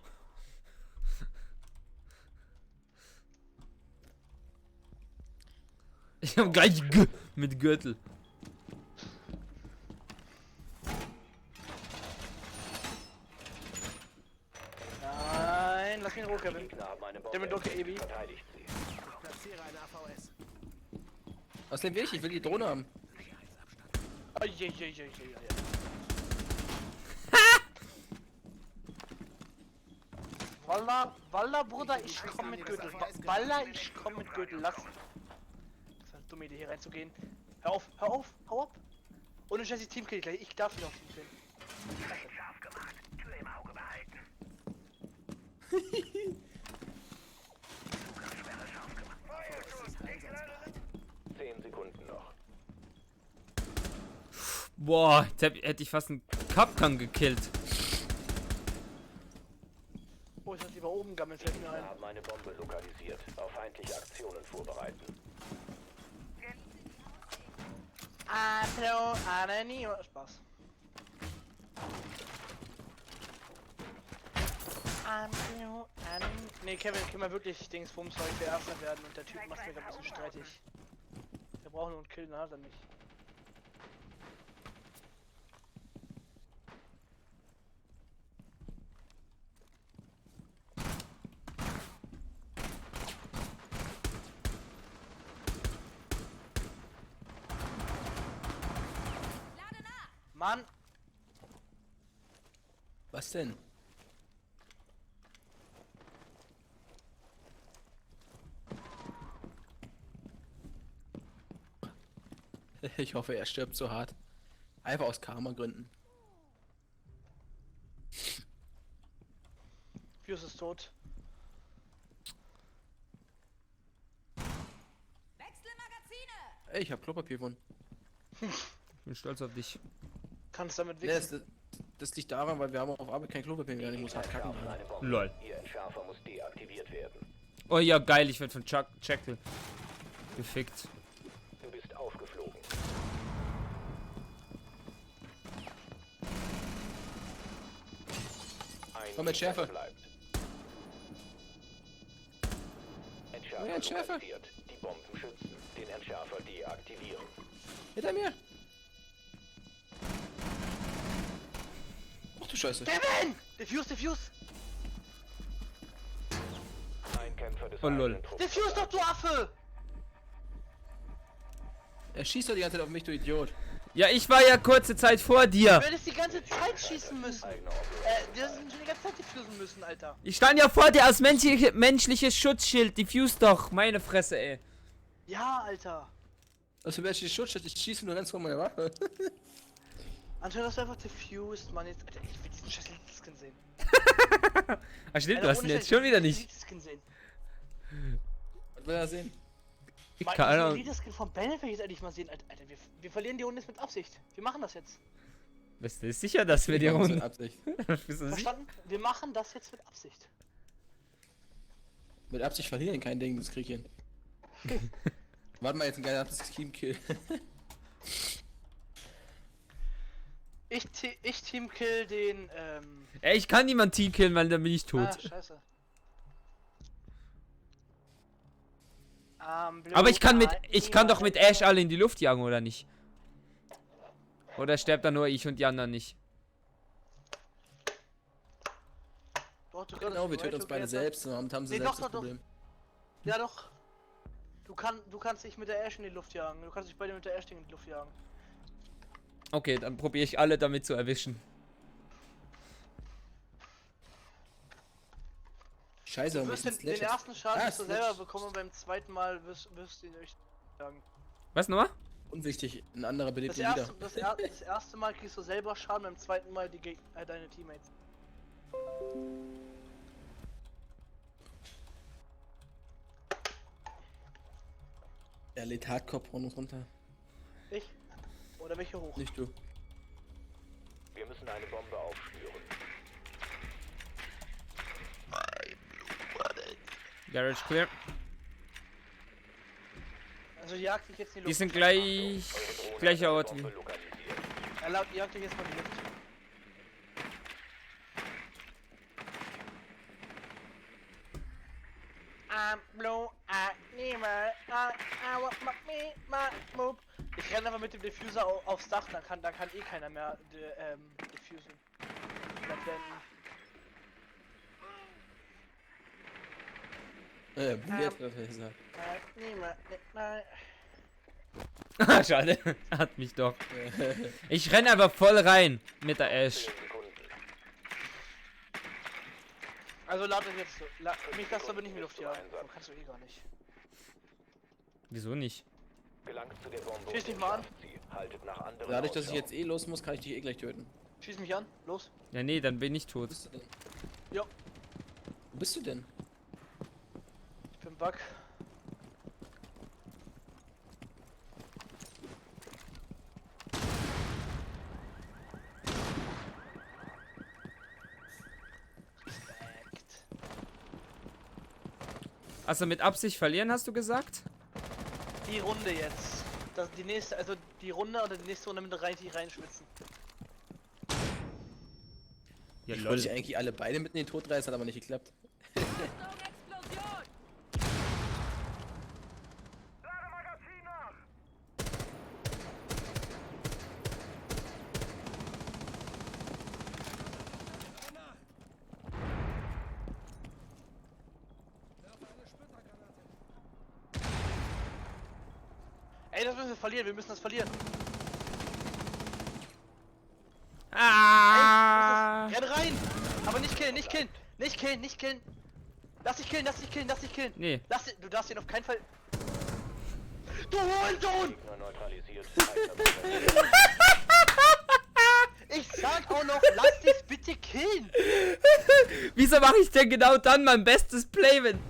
Ich hab gleich G mit Gürtel. Nein, lass mich in Ruhe, Kevin. Gegner haben eine Der Bombe. mit Docker Ebi. Verteidigt sie. Ich platziere eine AVS. Außerdem will ich will die Drohne haben. Walla, Bruder, ich komm mit Gürtel. Walla, ich komm mit Gürtel. Lass. Das ist eine dumme Idee, hier reinzugehen. Hör auf, hau ab. Ohne Scheiß, ich Teamkill gleich. Ich darf nicht auf Teamkill. Scharf gemacht. Tür im Auge behalten. 10 Sekunden noch. Boah, jetzt hätte ich fast einen Kapkan gekillt. Oh, ich lass lieber oben gammeln, fällt mir Wir ein. haben eine Bombe lokalisiert. Auf feindliche Aktionen vorbereiten. Hallo, Anani. Spaß. Nee, Kevin, können wir wirklich Dingsbums heute Erster werden und der Typ macht mir gerade ein bisschen streitig. Wir brauchen nur einen Kill, dann hat er nicht. Mann! Was denn? Ich hoffe, er stirbt so hart. Einfach aus Karma-Gründen. Fuse ist tot. Wechsle Magazine! Ey, ich hab Klopapier gewonnen. Ich bin stolz auf dich. Kannst damit Nee, wichsen. das liegt daran, weil wir haben auf Arbeit kein Klopapier mehr. Ich muss hart kacken. Entschärfen eine Bombe. Lol. Ihr Entschärfer muss deaktiviert werden. Oh ja, geil, ich werde von Jackal gefickt. Du bist aufgeflogen. Ein Komm mit Schärfe. bleibt. Oh ja, Entschärfer. lokalisiert. Die Bomben schützen. Den Entschärfer deaktivieren. Hinter mir! Ach du Scheiße. Kevin! Defuse! Ein Kämpfer des Oh, lol. eigenen Trupps Defuse doch, du Affe! Er schießt doch die ganze Zeit auf mich, du Idiot. Ja, ich war ja kurze Zeit vor dir. Du hättest die ganze Zeit schießen müssen. eigener Objekt. Wir sind schon die ganze Zeit defusen müssen, Alter. Ich stand ja vor dir als menschliches Schutzschild. Diffuse doch, meine Fresse, ey. Ja, Alter. Also wer schießt Schutz? Ich schieße nur ganz vor meine Waffe. Anscheinend hast du einfach defused, Mann. Jetzt, Alter, ich will diesen scheiß Elite-Skin sehen. Ach stimmt, du Alter, hast ihn ohne jetzt Scheiß, schon wieder ich will nicht. diesen Elite-Skin sehen. Was will er sehen? Keine Ahnung. Den Elite-Skin von Benefit will ich jetzt endlich mal sehen. Alter, wir verlieren die Runde jetzt mit Absicht. Wir machen das jetzt. Bist du sicher, dass wir die Das ist Runde... Absicht. Bist du sicher? Verstanden? Wir machen das jetzt mit Absicht. Mit Absicht verlieren kein Ding, das krieg ich hin. Warte mal, jetzt ein geiler Teamkill. Ich teamkill den, Ey, ich kann niemand Team killen, weil dann bin ich tot. scheiße. Aber ich kann doch mit Ash alle in die Luft jagen, oder nicht? Oder stirbt dann nur ich und die anderen nicht? Doch, du Genau, wir töten uns beide selbst und haben sie Nee, selbst doch, das doch, Problem. Ja doch. Du kannst dich mit der Ash in die Luft jagen. Du kannst dich beide mit der Ash in die Luft jagen. Okay, dann probiere ich alle damit zu erwischen. Scheiße, Du wirst den ersten Schaden wirst du selber bekommen und beim zweiten Mal wirst du ihn euch jagen. Was nochmal? Unwichtig, ein anderer belebt Das ihn wieder. erste Mal kriegst du selber Schaden, beim zweiten Mal deine Teammates. Er lädt Hardcore-Pornos runter. Ich? Oder welche hoch? Nicht du. Wir müssen eine Bombe aufspüren. Garage clear. Also jag dich jetzt in die Luft. Die sind gleicher Ort wie. Er jagt dich jetzt mal in die Luft. Ich renne aber mit dem Diffuser aufs Dach, dann kann eh keiner mehr diffusen. Professor. Ah, schade. Hat mich doch. Ich renne aber voll rein mit der Ash. Also lad dich jetzt so. Mich das aber nicht in die Luft jagen. So kannst du eh gar nicht. Wieso nicht? Gelangt zu der Bombe. Schieß mich mal an. Haltet nach anderen Dadurch, dass ich Ausschau. jetzt eh los muss, kann ich dich eh gleich töten. Schieß mich an. Los. Ja, nee, dann bin ich Wo tot. bist du denn? Jo. Wo bist du denn? Ich bin Bug. Also mit Absicht verlieren, hast du gesagt? Die Runde jetzt. Die nächste, also die Runde oder die nächste Runde mit richtig reinschwitzen. Ja, Ich wollte dich eigentlich alle beide mit in den Tod reißen, hat aber nicht geklappt. Explosion! Ey, das müssen wir verlieren, wir müssen das verlieren. Ah! Renn rein! Aber nicht killen, nicht killen! Nicht killen, nicht killen! Lass dich killen, lass dich killen, lass dich killen! Nee. Du darfst ihn auf keinen Fall... Du Hurensohn! Gegner neutralisiert. Ich sag auch noch, lass dich bitte killen! Wieso mache ich denn genau dann mein bestes Play, wenn...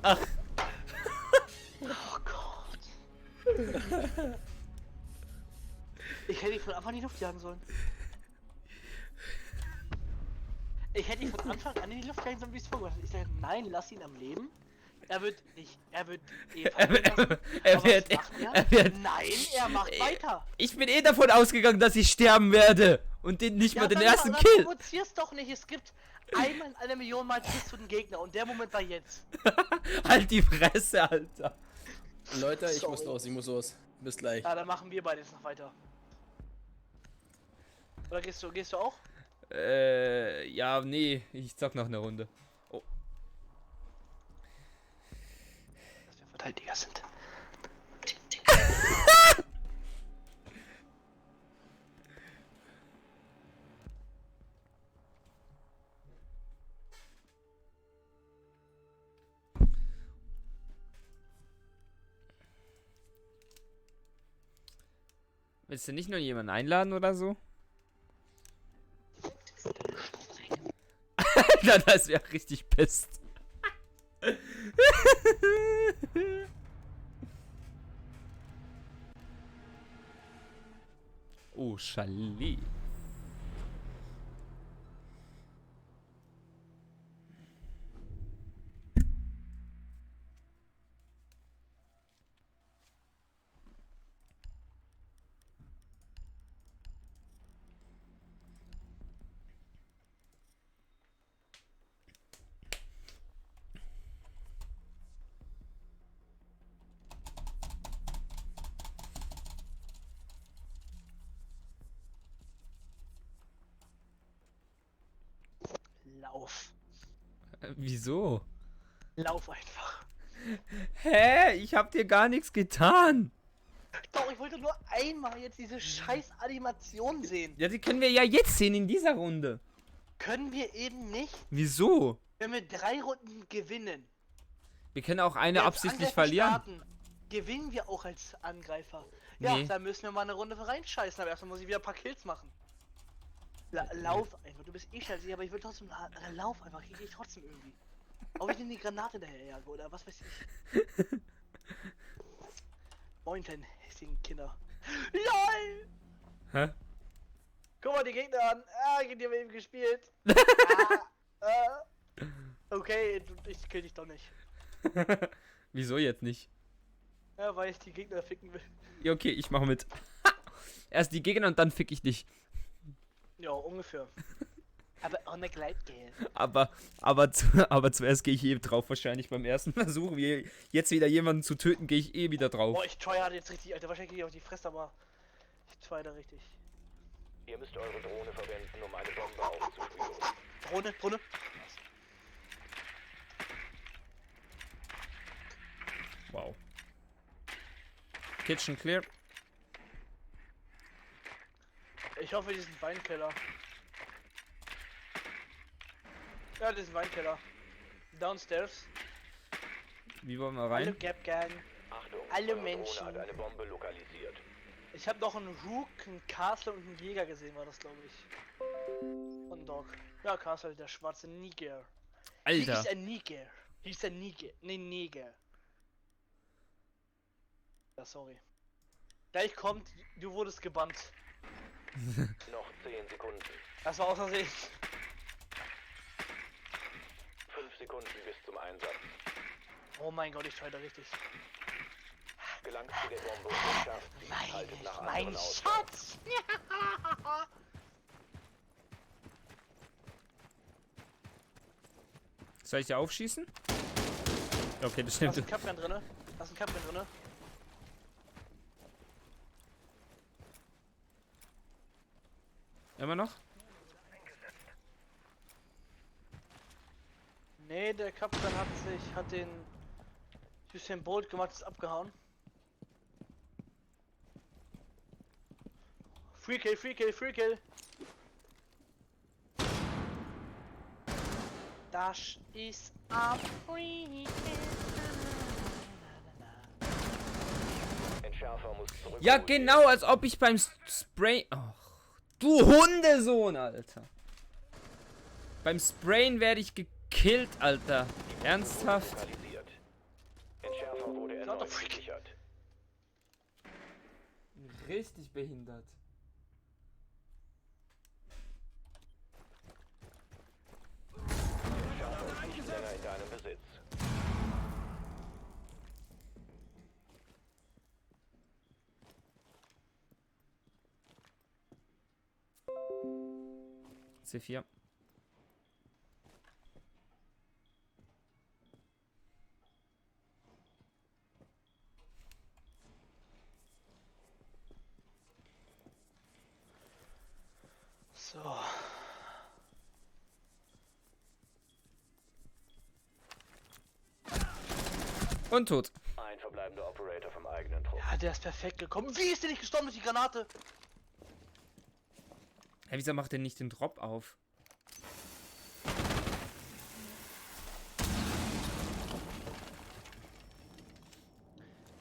Ach. Oh Gott. Ich hätte ihn von Anfang an in die Luft jagen sollen. Ich hätte ihn von Anfang an in die Luft jagen sollen, wie es vorgemacht hat. Ich sage, nein, lass ihn am Leben. Er wird nicht, er wird Er wird, nein, er macht weiter. Ich bin eh davon ausgegangen, dass ich sterben werde. Und den nicht mal den ersten dann Kill. provozier's doch nicht, es gibt einmal in einer Million Mal triffst du den Gegner und der Moment war jetzt. Halt die Fresse, Alter. Leute, ich muss los. Bis gleich. Ja, dann machen wir beide jetzt noch weiter. Oder gehst du auch? Ja, nee, ich zock noch eine Runde. Oh. Dass wir Verteidiger sind. Willst du nicht nur jemanden einladen oder so? Alter, das wäre richtig Pest. Oh, Chalet. Lauf. Wieso? Lauf einfach. Hä? Ich hab dir gar nichts getan. Doch, ich wollte nur einmal jetzt diese scheiß Animation sehen. Ja, die können wir ja jetzt sehen in dieser Runde. Können wir eben nicht, Wieso? wenn wir 3 Runden gewinnen. Wir können auch eine als absichtlich Angreifer verlieren. starten, gewinnen wir auch als Angreifer. Ja, Nee. da müssen wir mal eine Runde reinscheißen, aber erstmal muss ich wieder ein paar Kills machen. Lauf einfach, du bist eh scheiße, aber ich will trotzdem, lauf einfach, ich geh trotzdem irgendwie. Ob ich denn die Granate daherjage oder was weiß ich. Moin, kleinen hässigen Kinder. LOL! Hä? Guck mal die Gegner an. Ah, ich hab die eben gespielt. Okay, ich kill dich doch nicht. Wieso jetzt nicht? Ja, weil ich die Gegner ficken will. Ja, okay, ich mache mit. Erst die Gegner und dann fick ich dich. Ja, ungefähr. Aber auch eine Gleitgel. Aber zuerst gehe ich eh drauf wahrscheinlich beim ersten Versuch. Wie jetzt wieder jemanden zu töten, gehe ich eh wieder drauf. Boah, ich tryhard jetzt richtig, Alter. Wahrscheinlich krieg ich auf die Fresse, aber ich try da richtig. Ihr müsst eure Drohne verwenden, um eine Bombe aufzuspüren. Drohne. Wow. Kitchen clear. Ich hoffe, die sind Weinkeller. Ja, das ist ein Weinkeller. Downstairs. Wie wollen wir Hallo rein? Gap Gang. Achtung, Alle eure Menschen. Drohne hat eine Bombe lokalisiert. Ich habe noch einen Rook, einen Castle und einen Jäger gesehen, war das glaube ich. Und ein Dog. Ja, Castle, der schwarze Niger. Alter. Hieß ein Niger. Hieß ein Niger. Nee, Neger. Ja, sorry. Gleich kommt, du wurdest gebannt. Noch 10 Sekunden. Das war außersehen. 5 Sekunden bis zum Einsatz. Oh mein Gott, ich try da richtig. Gelangt zu der Bombe und entschärft sie. Haltet nach Mein anderen Ausschau. Schatz! Soll ich ja aufschießen? Okay, das Da ist stimmt. ein Capman drinne. Da ist ein Capman drinne. Immer noch? Nee, der Captain hat den Usain Bolt gemacht, ist abgehauen. Free Kill. Das ist ein Free Kill. Entschärfer muss zurück. Ja, genau, als ob ich beim Spray... Ach, du Hundesohn, Alter. Beim Sprayen werde ich gekillt, Alter. Ernsthaft? Lokalisiert. Entschärfer wurde erneut gesichert. Richtig behindert. Entschärfer ist nicht länger in deinem Besitz. C4. So. Und tot. Ein verbleibender Operator vom eigenen Trupp. Ja, der ist perfekt gekommen. Wie ist der nicht gestorben durch die Granate? Hä, wieso macht der nicht den Drop auf?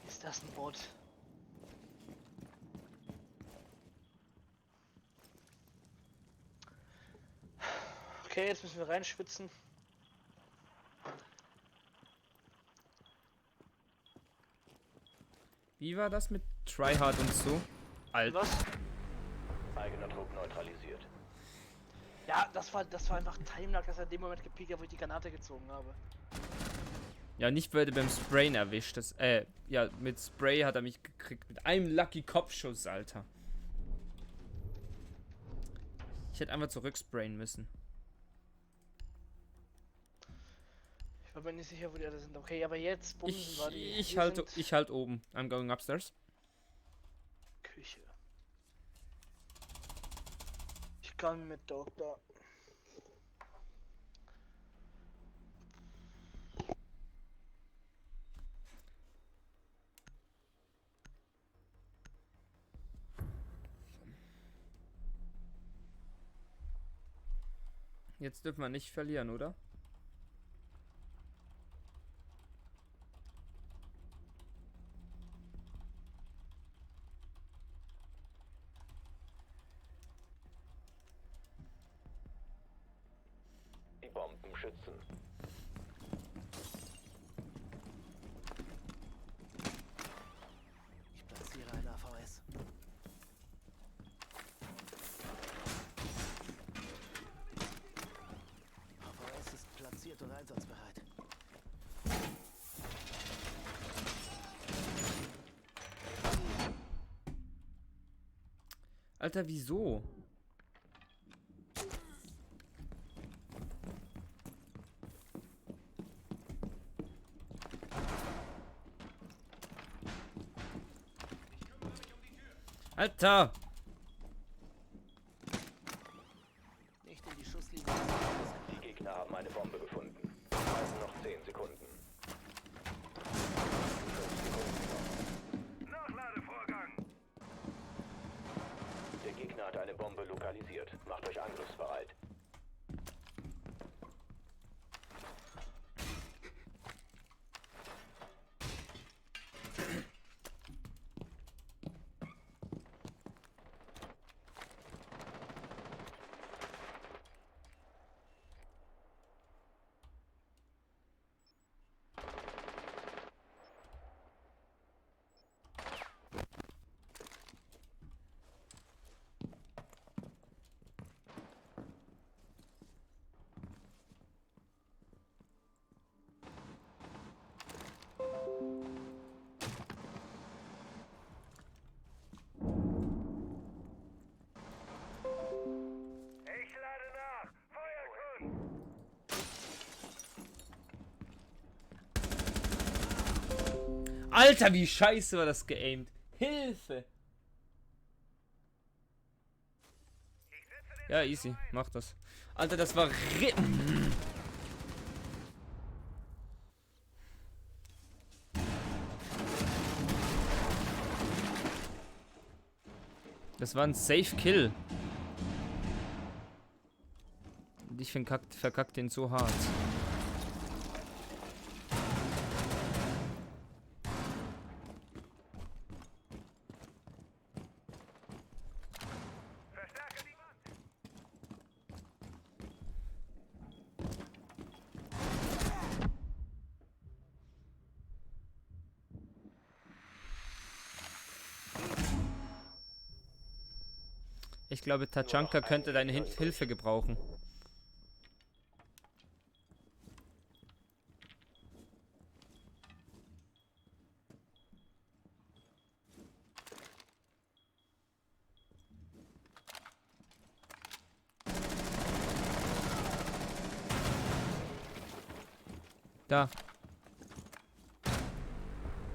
Ist das ein Bot? Okay, jetzt müssen wir reinschwitzen. Wie war das mit Tryhard und so? Alter. Was? Eigener Trupp neutralisiert. Ja, das war einfach Timelag, dass er in dem Moment gepiekt hat, wo ich die Granate gezogen habe. Ja, nicht wurde beim Sprayen erwischt. Das, ja, mit Spray hat er mich gekriegt. Mit einem Lucky Kopfschuss, Alter. Ich hätte einfach zurücksprayen müssen. Ich war mir nicht sicher, wo die alle sind. Okay, aber jetzt bumsen wir die. Ich Wir sind halt oben. I'm going upstairs. Küche. Ich kann mit Doktor. Jetzt dürfen wir nicht verlieren, oder? Die Bomben schützen. Ich platziere ein AVS. AVS ist platziert und einsatzbereit. Alter, wieso? Alter! Nicht in die Schusslinie. Die Gegner haben eine Bombe gefunden. Also noch 10 Sekunden. 5 Sekunden noch. Nachladevorgang! Der Gegner hat eine Bombe lokalisiert. Macht euch angriffsbereit. Alter, wie scheiße war das geaimt. Hilfe! Ja, easy. Mach das. Alter, das war... Das war ein Safe Kill. Und ich verkackt den so hart. Ich glaube, Tachanka könnte deine Hilfe gebrauchen. Da.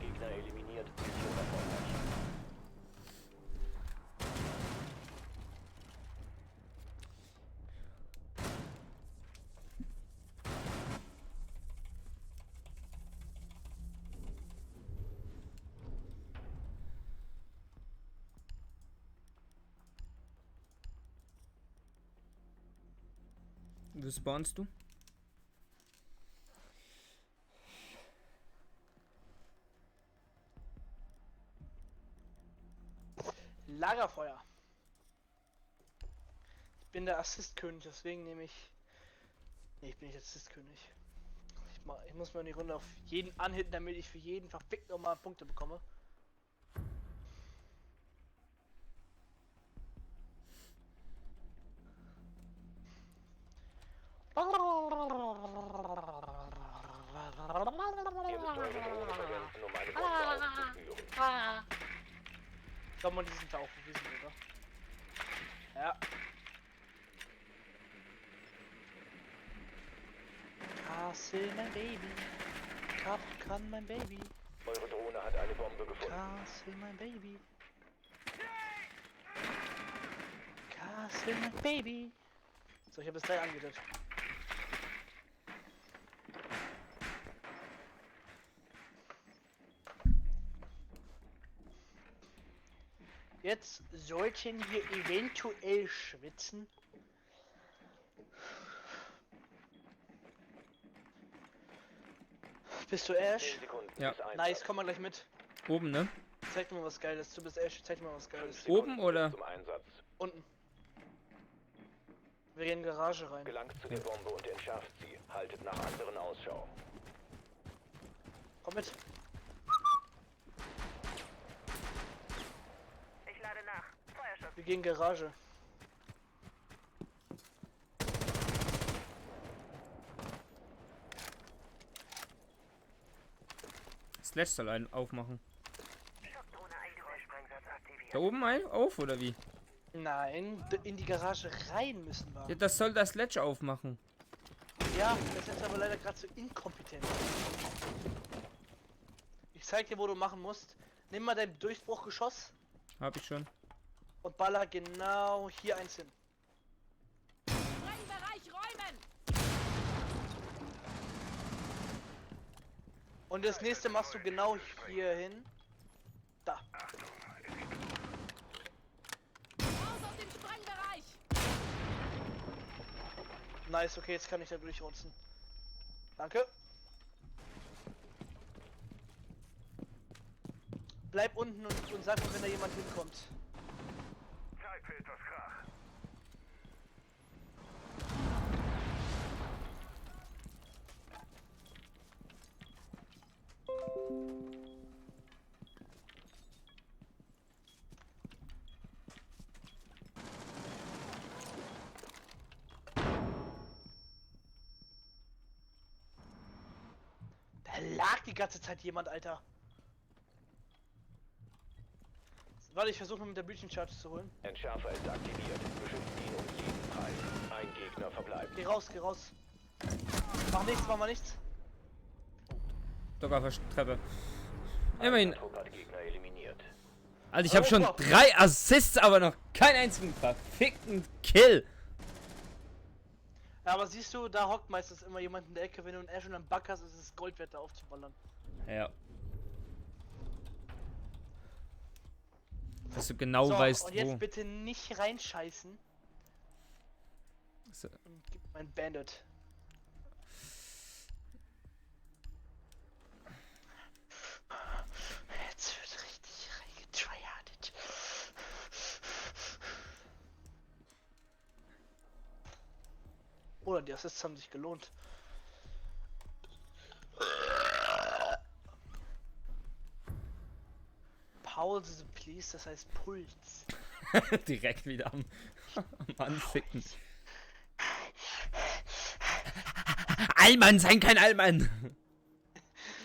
Gegner eliminiert. Mission erfolgreich. Wo spawnst du? Lagerfeuer. Ich bin der Assist-König, deswegen nehme ich... Nee, ich bin nicht Assist-König. Ich muss mal in die Runde auf jeden anhitten, damit ich für jeden verfickt nochmal Punkte bekomme. Schau mal, die sind da auch gewesen, oder? Ja. Castle, mein Baby. Kann mein Baby. Eure Drohne hat eine Bombe gefunden. Castle, mein Baby. Castle, mein Baby. So, ich habe es 3 angedeutet. Jetzt sollten wir eventuell schwitzen. Bist du Ash? 10 Sekunden Ja. bis Einsatz. Nice, komm mal gleich mit. Oben, ne? Zeig mir mal was Geiles. Du bist Ash, zeig mir mal was Geiles. 5 Sekunden Oben oder? Zum Einsatz. Unten. Wir gehen in die Garage rein. Gelangt zu der Bombe und entschärft sie. Haltet nach anderen Ausschau. Komm mit. Ich lade nach. Feuerschutz. Wir gehen in die Garage. Slash soll einen aufmachen. Schockdrohne eingeräuscht. Sprengsatz aktiviert. Da oben ein auf oder wie? Nein, in die Garage rein müssen wir. Ja, das soll das Sledge aufmachen. Ja, das ist aber leider gerade so inkompetent. Ich zeig dir, wo du machen musst. Nimm mal dein Durchbruchgeschoss Hab ich schon. und baller genau hier eins hin. Sprengbereich räumen. Und das nächste machst du genau hier hin. Da. Raus aus dem Sprengbereich. Nice, okay, jetzt kann ich da durchrunzen. Danke. Bleib unten und sag mir, wenn da jemand hinkommt. Zeit für etwas Krach. Da lag die ganze Zeit jemand, Alter. Warte, ich versuche mal mit der Breaching Charge zu holen. Entschärfer ist aktiviert. Beschützt ihn um jeden Preis. Ein Gegner verbleibt. Geh raus, geh raus. Mach nichts, mach mal nichts. Doch auf der Treppe. Immerhin. Trupp hat Gegner eliminiert. Also ich habe Oh, schon wow. 3 Assists, aber noch keinen einzigen verfickten Kill. Ja, aber siehst du, da hockt meistens immer jemand in der Ecke. Wenn du einen Ash und einen Bug hast, ist es Gold wert, da aufzuballern. Ja. Dass du genau So, weißt, und jetzt wo. bitte nicht reinscheißen. So. Und gib mein Bandit. Jetzt wird richtig reingetryhardet. Oder die Assists haben sich gelohnt. Pause, please, das heißt Puls. Direkt wieder am Anficken. Allmann, sei kein Allmann!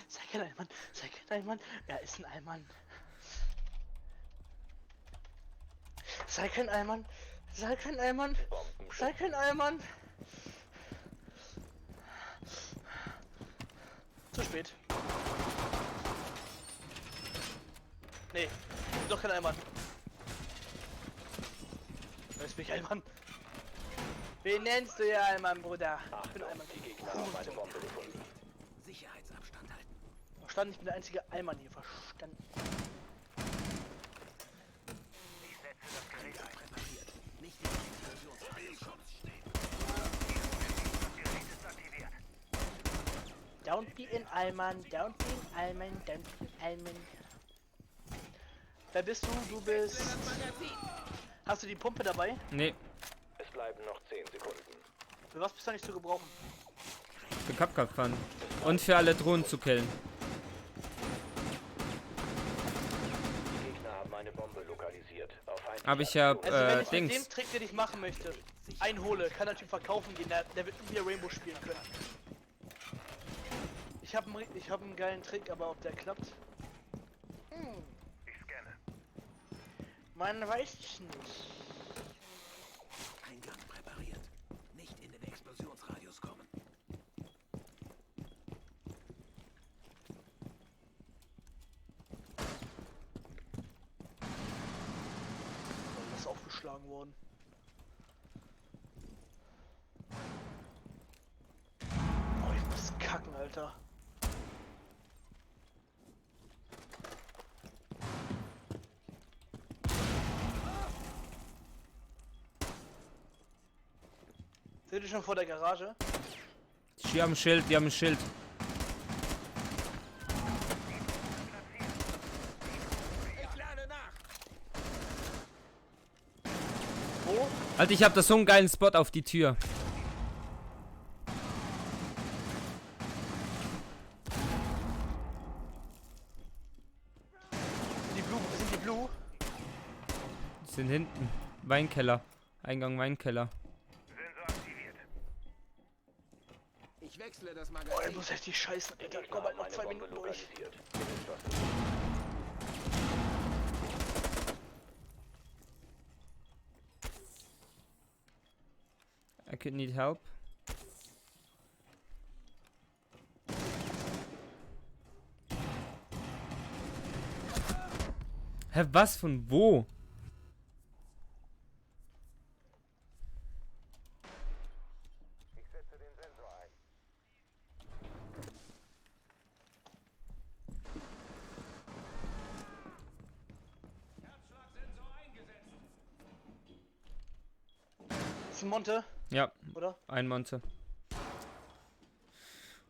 Sei kein Allmann, sei kein Allmann. Er ist ein Allmann. Sei kein Allmann, sei kein Allmann, sei kein Allmann. Zu spät. Nee, doch kein Allmann. Wer ist mich Allmann? Wen nennst du ja Allmann, Bruder? Ich bin Allmann. Die Gegner haben eine Bombe gefunden. Sicherheitsabstand halten. Verstanden, ich bin der einzige Allmann hier. Verstanden. Ich setze das Gerät ein. Präpariert. Nicht in den Explosionsradius kommen. Das Gerät ist aktiviert. Don't be an Allmann, don't be an Allmann, don't be an Allmann. Wer bist du? Du bist... Hast du die Pumpe dabei? Nee, Es bleiben noch 10 Sekunden. Für was bist du nicht zu gebrauchen? für Kapkapfan. Und für alle Drohnen zu killen. Die Gegner haben eine Bombe lokalisiert. Auf feindliche Aber ich hab, Also wenn ich mit dem Dings. Trick, den ich machen möchte, einhole, kann der Typ verkaufen gehen, der wird nie wieder Rainbow spielen können. Ich hab einen geilen Trick, aber ob der klappt? Ich scanne. Man weiß es nicht. Eingang präpariert. Nicht in den Explosionsradius kommen. Was ist aufgeschlagen worden? Oh, ich muss kacken, Alter. Seht ihr schon vor der Garage? Die haben ein Schild, die haben ein Schild. Alter, ich hab da so einen geilen Spot auf die Tür. Die Blue, wo sind die Blue? Die sind hinten. Weinkeller. Eingang Weinkeller. Sensor aktiviert. Ich wechsle das Oh, Magazin. ich muss richtig scheißen, Alter. Ich Gegner komm halt haben noch eine 2 Bombe Minuten durch. lokalisiert. Findet das. I could need help. Hä, was von wo? Ich setze den Sensor ein. Das ist ein Monte, Ja, oder? ein Monte.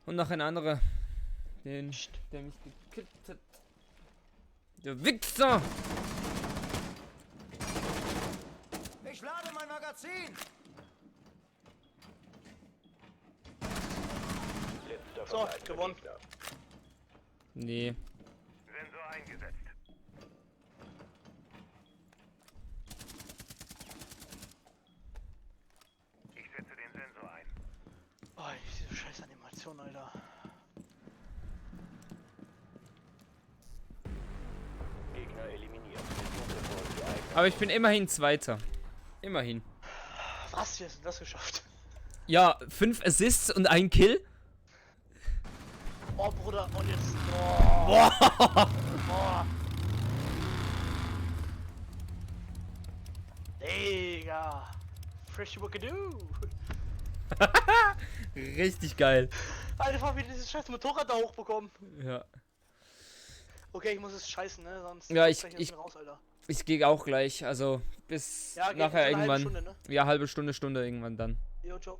Und noch ein anderer. Den, der mich gekippt hat. Der Wichser! Ich lade mein Magazin. Letzter So, verbleibender gewonnen. Gegner. Nee. Sensor eingesetzt. Ich setze den Sensor ein. Oh, diese scheiß Animation, Alter. Gegner eliminiert. Versuche voll die eigene Aber ich bin immerhin Zweiter. Immerhin. Was? Wie hast du das geschafft? Ja, 5 Assists und ein Kill? Oh, Bruder, und jetzt. Oh. Oh. Digga. Fresh Wakadoo. Richtig geil. Alter, fahr wieder dieses scheiß Motorrad da hochbekommen. Ja. Okay, ich muss es scheißen, ne? Sonst Ja, breche ich- jetzt raus, Alter. Ich gehe auch gleich. Also bis Ja, geht nachher so eine halbe irgendwann. Stunde, ne? Ja, halbe Stunde irgendwann dann. Jo, ciao. Ciao.